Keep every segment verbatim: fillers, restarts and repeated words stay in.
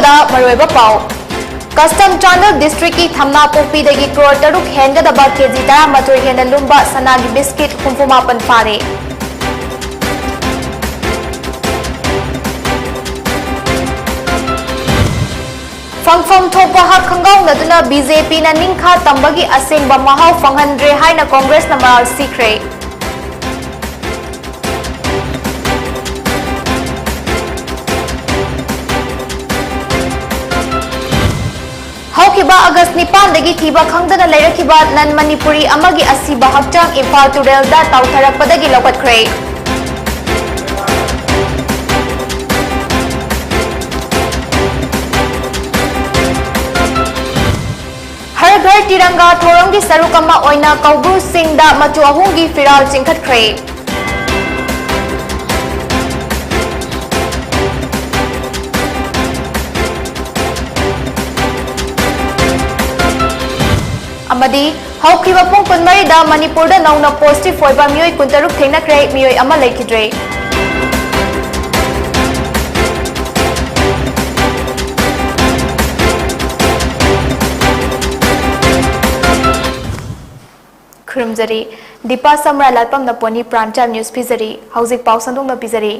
ꯇ ꯃꯔꯨꯑꯣꯏꯕ ꯄꯥꯎ꯫ ꯀꯁꯇꯝ ꯆꯥꯟꯗꯦꯜ ꯗꯤꯁꯇ꯭ꯔꯤꯛꯀꯤ ꯊꯝꯅꯥꯄꯣꯛꯄꯤꯗꯒꯤ ꯀ꯭ꯔꯣꯔ ꯇꯔꯨꯛ ꯍꯦꯟꯒꯗꯕ ꯀꯦꯖꯤ ꯇꯔꯥꯃꯥꯊꯣꯏ ꯍꯦꯟꯅ ꯂꯨꯝꯕ ꯁꯅꯥꯒꯤ ꯕꯤꯁꯀꯤꯠ ꯍꯨꯝꯐꯨ ꯃꯥꯄꯟ ꯐꯥꯔꯦ꯫ ꯐꯪꯐꯝ ꯊꯣꯛꯄ ꯍꯛ ꯈꯪꯒꯥꯎꯅꯗꯨꯅ ꯕꯤ ꯖꯦ ꯄꯤꯅ ꯅꯤꯡꯈꯥ ꯇꯝꯕꯒꯤ ꯑꯁꯦꯡꯕ ꯃꯍꯥꯎ ꯐꯪꯍꯟꯗ꯭ꯔꯦ ꯍꯥꯏꯅ ꯀꯣꯡꯒ꯭ꯔꯦꯁꯅ ꯃꯔꯥꯜ ꯁꯤꯈ꯭ꯔꯦ꯫ ꯍꯧꯈꯤꯕ ꯑꯥꯒꯁ ꯅꯤꯄꯥꯟꯗꯒꯤ ꯊꯤꯕ ꯈꯪꯗꯅ ꯂꯩꯔꯛꯈꯤꯕ ꯅꯟ ꯃꯅꯤꯄꯨꯔꯤ ꯑꯃꯒꯤ ꯑꯁꯤꯕ ꯍꯛꯆꯥꯡ ꯏꯝꯐꯥꯜ ꯇꯨꯔꯦꯜꯗ ꯇꯥꯎꯊꯔꯛꯄꯗꯒꯤ ꯂꯧꯈꯠꯈ꯭ꯔꯦ꯫ ꯍꯔ ꯘꯔ ꯇꯤꯔꯪꯒꯥ ꯊꯧꯔꯝꯒꯤ ꯁꯔꯨꯛ ꯑꯃ ꯑꯣꯏꯅ ꯀꯧꯕ꯭ꯔꯨ ꯆꯤꯡꯗ ꯃꯆꯨ ꯑꯍꯨꯝꯒꯤ ꯐꯤꯔꯥꯜ ꯆꯤꯡꯈꯠꯈ꯭ꯔꯦ꯫ ꯑꯃꯗꯤ ꯍꯧꯈꯤꯕ ꯄꯨꯡ ꯀꯨꯟꯃꯔꯤꯗ ꯃꯅꯤꯄꯨꯔꯗ ꯅꯧꯅ ꯄꯣꯖꯤꯇꯤꯚ ꯑꯣꯏꯕ ꯃꯤꯑꯣꯏ ꯀꯨꯟꯇꯔꯨꯛ ꯊꯦꯡꯅꯈ꯭ꯔꯦ, ꯃꯤꯑꯣꯏ ꯑꯃ ꯂꯩꯈꯤꯗ꯭ꯔꯦ꯫ ꯈꯨꯔꯨꯝꯖꯔꯤ꯫ ꯗꯤꯄꯥ ꯁꯝꯔꯥ ꯂꯥꯠꯄꯝꯅ ꯄꯣꯅꯤ Prime Time News ꯄꯤꯖꯔꯤ꯫ ꯍꯧꯖꯤꯛ ꯄꯥꯎ ꯁꯟꯗꯣꯛꯅ ꯄꯤꯖꯔꯤ꯫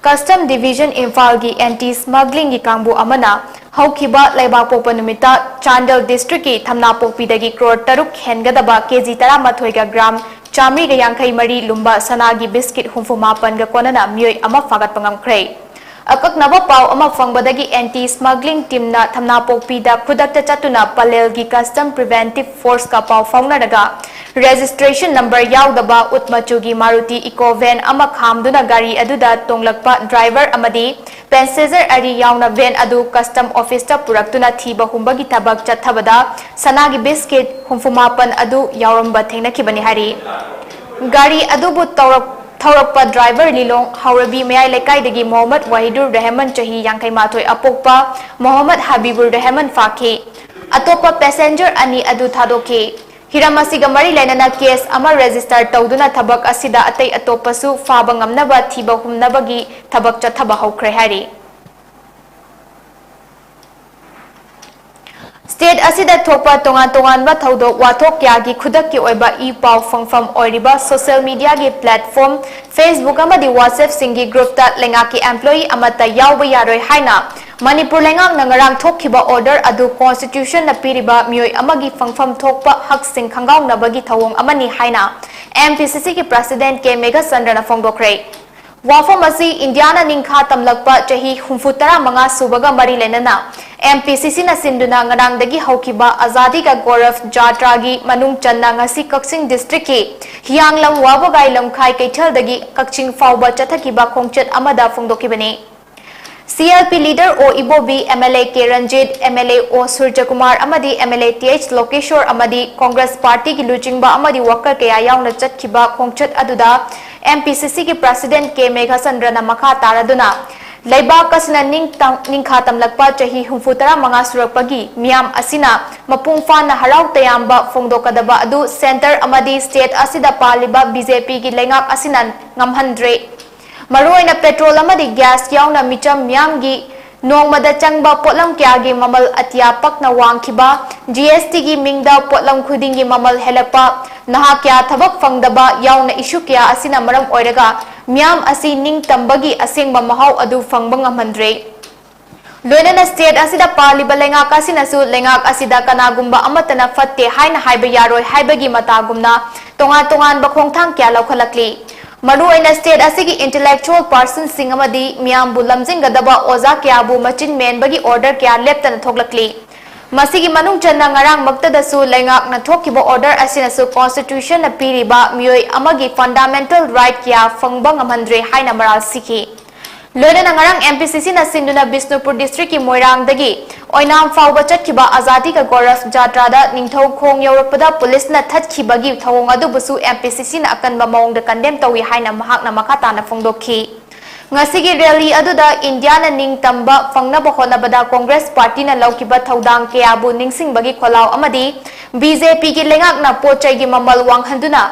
ꯀꯁꯇꯝ ꯗꯤꯚꯤꯖꯟ ꯏꯝꯐꯥꯜꯒꯤ ꯑꯦꯟꯇꯤ ꯁ꯭ꯃꯒ꯭ꯂꯤꯡꯒꯤ ꯀꯥꯡꯕꯨ ꯑꯃꯅ ꯍꯧꯈꯤꯕ ꯂꯩꯕꯥꯛꯄꯣꯛꯄ ꯅꯨꯃꯤꯠꯇ ꯆꯥꯟꯗꯦꯜ ꯗꯤꯁꯇ꯭ꯔꯤꯛꯀꯤ ꯊꯝꯅꯥꯄꯣꯛꯄꯤꯗꯒꯤ ꯀ꯭ꯔꯣꯔ ꯇꯔꯨꯛ ꯍꯦꯟꯒꯗꯕ ꯀꯦꯖꯤ ꯇꯔꯥꯃꯥꯊꯣꯏꯒ ꯒ꯭ꯔꯥꯝ ꯆꯥꯃꯔꯤꯒ ꯌꯥꯡꯈꯩ ꯃꯔꯤ ꯂꯨꯝꯕ ꯁꯅꯥꯒꯤ ꯕꯤꯁꯀꯤꯠ ꯍꯨꯝꯐꯨ ꯃꯥꯄꯟꯒ ꯀꯣꯟꯅꯅ ꯃꯤꯑꯣꯏ ꯑꯃ ꯐꯥꯒꯠꯄ ꯉꯝꯈ꯭ꯔꯦ꯫ ꯑꯀꯛꯅꯕ ꯄꯥꯎ ꯑꯃ ꯐꯪꯕꯗꯒꯤ ꯑꯦꯟꯇꯤ ꯁ꯭ꯃꯒ꯭ꯂꯤꯡ ꯇꯤꯝꯅ ꯊꯝꯅꯥꯄꯣꯛꯄꯤꯗ ꯈꯨꯗꯛꯇ ꯆꯠꯇꯨꯅ ꯄꯂꯦꯜꯒꯤ ꯀꯁꯇꯝ ꯄ꯭ꯔꯤꯚꯦꯟꯇꯤꯚ ꯐꯣꯔꯁꯀ ꯄꯥꯎ ꯐꯥꯎꯅꯔꯒ ꯔꯦꯖꯤꯁꯇ꯭ꯔꯦꯁꯟ ꯅꯝꯕꯔ ꯌꯥꯎꯗꯕ ꯎꯠ ꯃꯆꯨꯒꯤ ꯃꯥꯔꯨꯇꯤ ꯏꯀꯣ ꯚꯦꯟ ꯑꯃ ꯈꯥꯝꯗꯨꯅ ꯒꯥꯔꯤ ꯑꯗꯨꯗ ꯇꯣꯡꯂꯛꯄ ꯗ꯭ꯔꯥꯏꯚꯔ ꯑꯃꯗꯤ ꯄꯦꯁꯦꯟꯖꯔ ꯑꯅꯤ ꯌꯥꯎꯅ ꯚꯦꯟ ꯑꯗꯨ ꯀꯁꯇꯝ ꯑꯣꯐꯤꯁꯇ ꯄꯨꯔꯛꯇꯨꯅ ꯊꯤꯕ ꯍꯨꯝꯕꯒꯤ ꯊꯕꯛ ꯆꯠꯊꯕꯗ ꯁꯅꯥꯒꯤ ꯕꯤꯁꯀꯤꯠ ꯍꯨꯝꯐꯨ ꯃꯥꯄꯟ ꯑꯗꯨ ꯌꯥꯎꯔꯝꯕ ꯊꯦꯡꯅꯈꯤꯕꯅꯤ ꯍꯥꯏꯔꯤ꯫ ꯒꯥꯔꯤ ꯑꯗꯨꯕꯨ ꯇꯧꯔꯛ-, ꯊꯧꯔꯛꯄ ꯗ꯭ꯔꯥꯏꯚꯔ ꯂꯤꯂꯣꯡ ꯍꯥꯎꯔꯕꯤ ꯃꯌꯥꯏ ꯂꯩꯀꯥꯏꯗꯒꯤ ꯃꯣꯍꯝꯃꯗ ꯋꯥꯍꯤꯗꯨꯔ ꯔꯦꯍꯃꯟ ꯆꯍꯤ ꯌꯥꯡꯈꯩ ꯃꯥꯊꯣꯏ ꯑꯄꯣꯛꯄ ꯃꯣꯍꯝꯃꯗ ꯍꯕꯤꯕꯨꯔ ꯔꯦꯍꯃꯟ ꯐꯥꯈꯤ꯫ ꯑꯇꯣꯞꯄ ꯄꯦꯁꯦꯟꯖꯔ ꯑꯅꯤ ꯑꯗꯨ ꯊꯥꯗꯣꯛꯈꯤ꯫ ꯍꯤꯔꯝ ꯑꯁꯤꯒ ꯃꯔꯤ ꯂꯩꯅꯅ ꯀꯦꯁ ꯑꯃ ꯔꯦꯖꯤꯁꯇꯔ ꯇꯧꯗꯨꯅ ꯊꯕꯛ ꯑꯁꯤꯗ ꯑꯇꯩ ꯑꯇꯣꯞꯄꯁꯨ ꯐꯥꯕ ꯉꯝꯅꯕ ꯊꯤꯕ ꯍꯨꯝꯅꯕꯒꯤ ꯊꯕꯛ ꯆꯠꯊꯕ ꯍꯧꯈ꯭ꯔꯦ ꯍꯥꯏꯔꯤ꯫ State ꯑꯁꯤꯗ ꯊꯣꯛꯄ ꯇꯣꯉꯥꯟ ꯇꯣꯉꯥꯟꯕ ꯊꯧꯗꯣꯛ ꯋꯥꯊꯣꯛ ꯀꯌꯥꯒꯤ ꯈꯨꯗꯛꯀꯤ ꯑꯣꯏꯕ ꯏ ꯄꯥꯎ ꯐꯪꯐꯝ ꯑꯣꯏꯔꯤꯕ social media ꯒꯤ platform Facebook ꯑꯃꯗꯤ WhatsApp ꯁꯤꯡꯒꯤ group ꯇ ꯂꯩꯉꯥꯛꯀꯤ employee ꯑꯃꯠꯇ ꯌꯥꯎꯕ ꯌꯥꯔꯣꯏ ꯍꯥꯏꯅ ꯃꯅꯤꯄꯨꯔ ꯂꯩꯉꯥꯛꯅ ꯉꯔꯥꯡ ꯊꯣꯛꯈꯤꯕ order ꯑꯗꯨ constitution ꯅ ꯄꯤꯔꯤꯕ ꯃꯤꯑꯣꯏ ꯑꯃꯒꯤ ꯐꯪꯐꯝ ꯊꯣꯛꯄ ꯍꯛꯁꯤꯡ ꯈꯪꯒꯥꯎꯅꯕꯒꯤ ꯊꯧꯑꯣꯡ ꯑꯃꯅꯤ ꯍꯥꯏꯅ M P C C ꯒꯤ president ꯀꯦ ꯃꯦꯘꯆꯟꯗ꯭ꯔꯅ ꯐꯣꯡꯗꯣꯛꯈ꯭ꯔꯦ꯫ ꯋꯥꯐꯝ ꯑꯁꯤ ꯏꯟꯗꯤꯌꯥꯅ ꯅꯤꯡꯈꯥ ꯇꯝꯂꯛꯄ ꯆꯍꯤ ꯍꯨꯝꯐꯨ ꯇꯔꯥ ꯃꯉꯥ ꯁꯨꯕꯒ ꯃꯔꯤ ꯂꯩꯅꯅ M P C C ꯅ ꯁꯤꯟꯗꯨꯅ ꯉꯔꯥꯡꯗꯒꯤ ꯍꯧꯈꯤꯕ ꯑꯖꯥꯗꯤ ꯀꯥ ꯒꯧꯔꯕ ꯖꯥꯇ꯭ꯔꯥꯒꯤ ꯃꯅꯨꯡ ꯆꯟꯅ ꯉꯁꯤ ꯀꯛꯆꯤꯡ district ꯀꯤ ꯍꯤꯌꯥꯡꯂꯝ ꯋꯥꯕꯒꯥꯏ ꯂꯝꯈꯥꯏ ꯀꯩꯊꯦꯜꯗꯒꯤ ꯀꯛꯆꯤꯡ ꯐꯥꯎꯕ ꯆꯠꯊꯈꯤꯕ ꯈꯣꯡꯆꯠ ꯑꯃꯗ ꯐꯣꯡꯗꯣꯛꯈꯤꯕꯅꯤ꯫ C L P leader ꯑꯣ ꯏꯕꯣꯕꯤ, M L A K Ranjit, M L A ꯑꯣ ꯁꯨꯔꯖꯀꯨꯃꯥꯔ ꯑꯃꯗꯤ M L A T H Lokeshor ꯑꯃꯗꯤ Congress party ꯒꯤ ꯂꯨꯆꯤꯡꯕ ꯑꯃꯗꯤ worker ꯀꯌꯥ ꯌꯥꯎꯅ ꯆꯠꯈꯤꯕ ꯈꯣꯡꯆꯠ ꯑꯗꯨꯗ M P C C ꯒꯤ president ꯀꯦ ꯃꯦꯘꯆꯟꯗ꯭ꯔꯅ ꯃꯈꯥ ꯇꯥꯔꯗꯨꯅ ꯂꯩꯕꯥꯛ ꯑꯁꯤꯅ ꯅꯤꯡꯇꯝ-, ꯅꯤꯡꯈꯥ ꯇꯝꯂꯛꯄ ꯆꯍꯤ ꯍꯨꯝꯐꯨ ꯇꯔꯥ ꯃꯉꯥ ꯁꯨꯔꯛꯄꯒꯤ ꯃꯤꯌꯥꯝ ꯑꯁꯤꯅ ꯃꯄꯨꯡ ꯐꯥꯅ ꯍꯔꯥꯎ ꯇꯌꯥꯝꯕ ꯐꯣꯡꯗꯣꯛꯀꯗꯕ ꯑꯗꯨ centre ꯑꯃꯗꯤ state ꯑꯁꯤꯗ ꯄꯥꯜꯂꯤꯕ B J P ꯒꯤ ꯂꯩꯉꯥꯛ ꯑꯁꯤꯅ ꯉꯝꯍꯟꯗ꯭ꯔꯦ꯫ ꯃꯔꯨꯑꯣꯏꯅ petrol ꯑꯃꯗꯤ gas ꯌꯥꯎꯅ ꯃꯤꯆꯝ ꯃꯤꯌꯥꯝꯒꯤ ꯅꯣꯡꯃꯗ ꯆꯪꯕ ꯄꯣꯠꯂꯝ ꯀꯌꯥꯒꯤ ꯃꯃꯜ ꯑꯇꯤꯌꯥ ꯄꯛꯅ ꯋꯥꯡꯈꯤꯕ, G S T ꯒꯤ ꯃꯤꯡꯗ ꯄꯣꯠꯂꯝ ꯈꯨꯗꯤꯡꯒꯤ ꯃꯃꯜ ꯍꯦꯜꯂꯛꯄ, ꯅꯍꯥ ꯀꯌꯥ ꯊꯕꯛ ꯐꯪꯗꯕ ꯌꯥꯎꯅ issue ꯀꯌꯥ ꯑꯁꯤꯅ ꯃꯔꯝ ꯑꯣꯏꯔꯒ ꯃꯤꯌꯥꯝ ꯑꯁꯤ ꯅꯤꯡꯇꯝꯕꯒꯤ ꯑꯁꯦꯡꯕ ꯃꯍꯥꯎ ꯑꯗꯨ ꯐꯪꯕ ꯉꯝꯍꯟꯗ꯭ꯔꯦ꯫ ꯂꯣꯏꯅꯅ state ꯑꯁꯤꯗ ꯄꯥꯜꯂꯤꯕ ꯂꯩꯉꯥꯛ ꯑꯁꯤꯅꯁꯨ ꯂꯩꯉꯥꯛ ꯑꯁꯤꯗ ꯀꯅꯥꯒꯨꯝꯕ ꯑꯃꯠꯇꯅ ꯐꯠꯇꯦ ꯍꯥꯏꯅ ꯍꯥꯏꯕ ꯌꯥꯔꯣꯏ ꯍꯥꯏꯕꯒꯤ ꯃꯇꯥꯒꯨꯝꯅ ꯇꯣꯉꯥꯟ ꯇꯣꯉꯥꯟꯕ ꯈꯣꯡꯊꯥꯡ ꯀꯌꯥ ꯂꯧꯈꯠꯂꯛꯂꯤ꯫ ꯃꯔꯨꯑꯣꯏꯅ state ꯑꯁꯤꯒꯤ intellectual person ꯁꯤꯡ ꯑꯃꯗꯤ ꯃꯤꯌꯥꯝꯕꯨ ꯂꯝꯖꯤꯡꯒꯗꯕ ꯑꯣꯖꯥ ꯀꯌꯥꯕꯨ ꯃꯆꯤꯟ ꯃꯦꯟꯕꯒꯤ order ꯀꯌꯥ ꯂꯦꯞꯇꯅ ꯊꯣꯛꯂꯛꯂꯤ꯫ ꯃꯁꯤꯒꯤ ꯃꯅꯨꯡ ꯆꯟꯅ ꯉꯔꯥꯡꯃꯛꯇꯗꯁꯨ ꯂꯩꯉꯥꯛꯅ ꯊꯣꯛꯈꯤꯕ order ꯑꯁꯤꯅꯁꯨ constitution ꯅ ꯄꯤꯔꯤꯕ ꯃꯤꯑꯣꯏ ꯑꯃꯒꯤ fundamental right ꯀꯌꯥ ꯐꯪꯕ ꯉꯝꯍꯟꯗ꯭ꯔꯦ ꯍꯥꯏꯅ ꯃꯔꯥꯜ ꯁꯤꯈꯤ꯫ ꯂꯣꯏꯅꯅ ꯉꯔꯥꯡ M P C C ꯅ ꯁꯤꯟꯗꯨꯅ ꯕꯤꯁꯅꯨꯄꯨꯔ district ꯀꯤ ꯃꯣꯏꯔꯥꯡꯗꯒꯤ ꯑꯣꯏꯅꯥꯝ ꯐꯥꯎꯕ ꯆꯠꯈꯤꯕ ꯑꯖꯥꯗꯤ ꯀꯥ ꯒꯧꯔꯕ ꯖꯥꯇ꯭ꯔꯥꯗ ꯅꯤꯡꯊꯧ ꯈꯣꯡ ꯌꯧꯔꯛꯄꯗ ꯄꯨꯂꯤꯁꯅ ꯊꯠꯈꯤꯕꯒꯤ ꯊꯧꯑꯣꯡ ꯑꯗꯨꯕꯨꯁꯨ M P C C ꯅ ꯑꯀꯟꯕ ꯃꯑꯣꯡꯗ condemn ꯇꯧꯏ ꯍꯥꯏꯅ ꯃꯍꯥꯛꯅ ꯃꯈꯥ ꯇꯥꯅ ꯐꯣꯡꯗꯣꯛꯈꯤ꯫ ꯉꯁꯤꯒꯤ rally ꯑꯗꯨꯗ ꯏꯟꯗꯤꯌꯥꯅ ꯅꯤꯡꯇꯝꯕ ꯐꯪꯅꯕ ꯍꯣꯠꯅꯕꯗ Congress party ꯅ ꯂꯧꯈꯤꯕ ꯊꯧꯗꯥꯡ ꯀꯌꯥꯕꯨ ꯅꯤꯡꯁꯤꯡꯕꯒꯤ ꯈꯣꯜꯂꯥꯎ ꯑꯃꯗꯤ B J P ꯒꯤ ꯂꯩꯉꯥꯛꯅ ꯄꯣꯠ ꯆꯩꯒꯤ ꯃꯃꯜ ꯋꯥꯡꯍꯟꯗꯨꯅ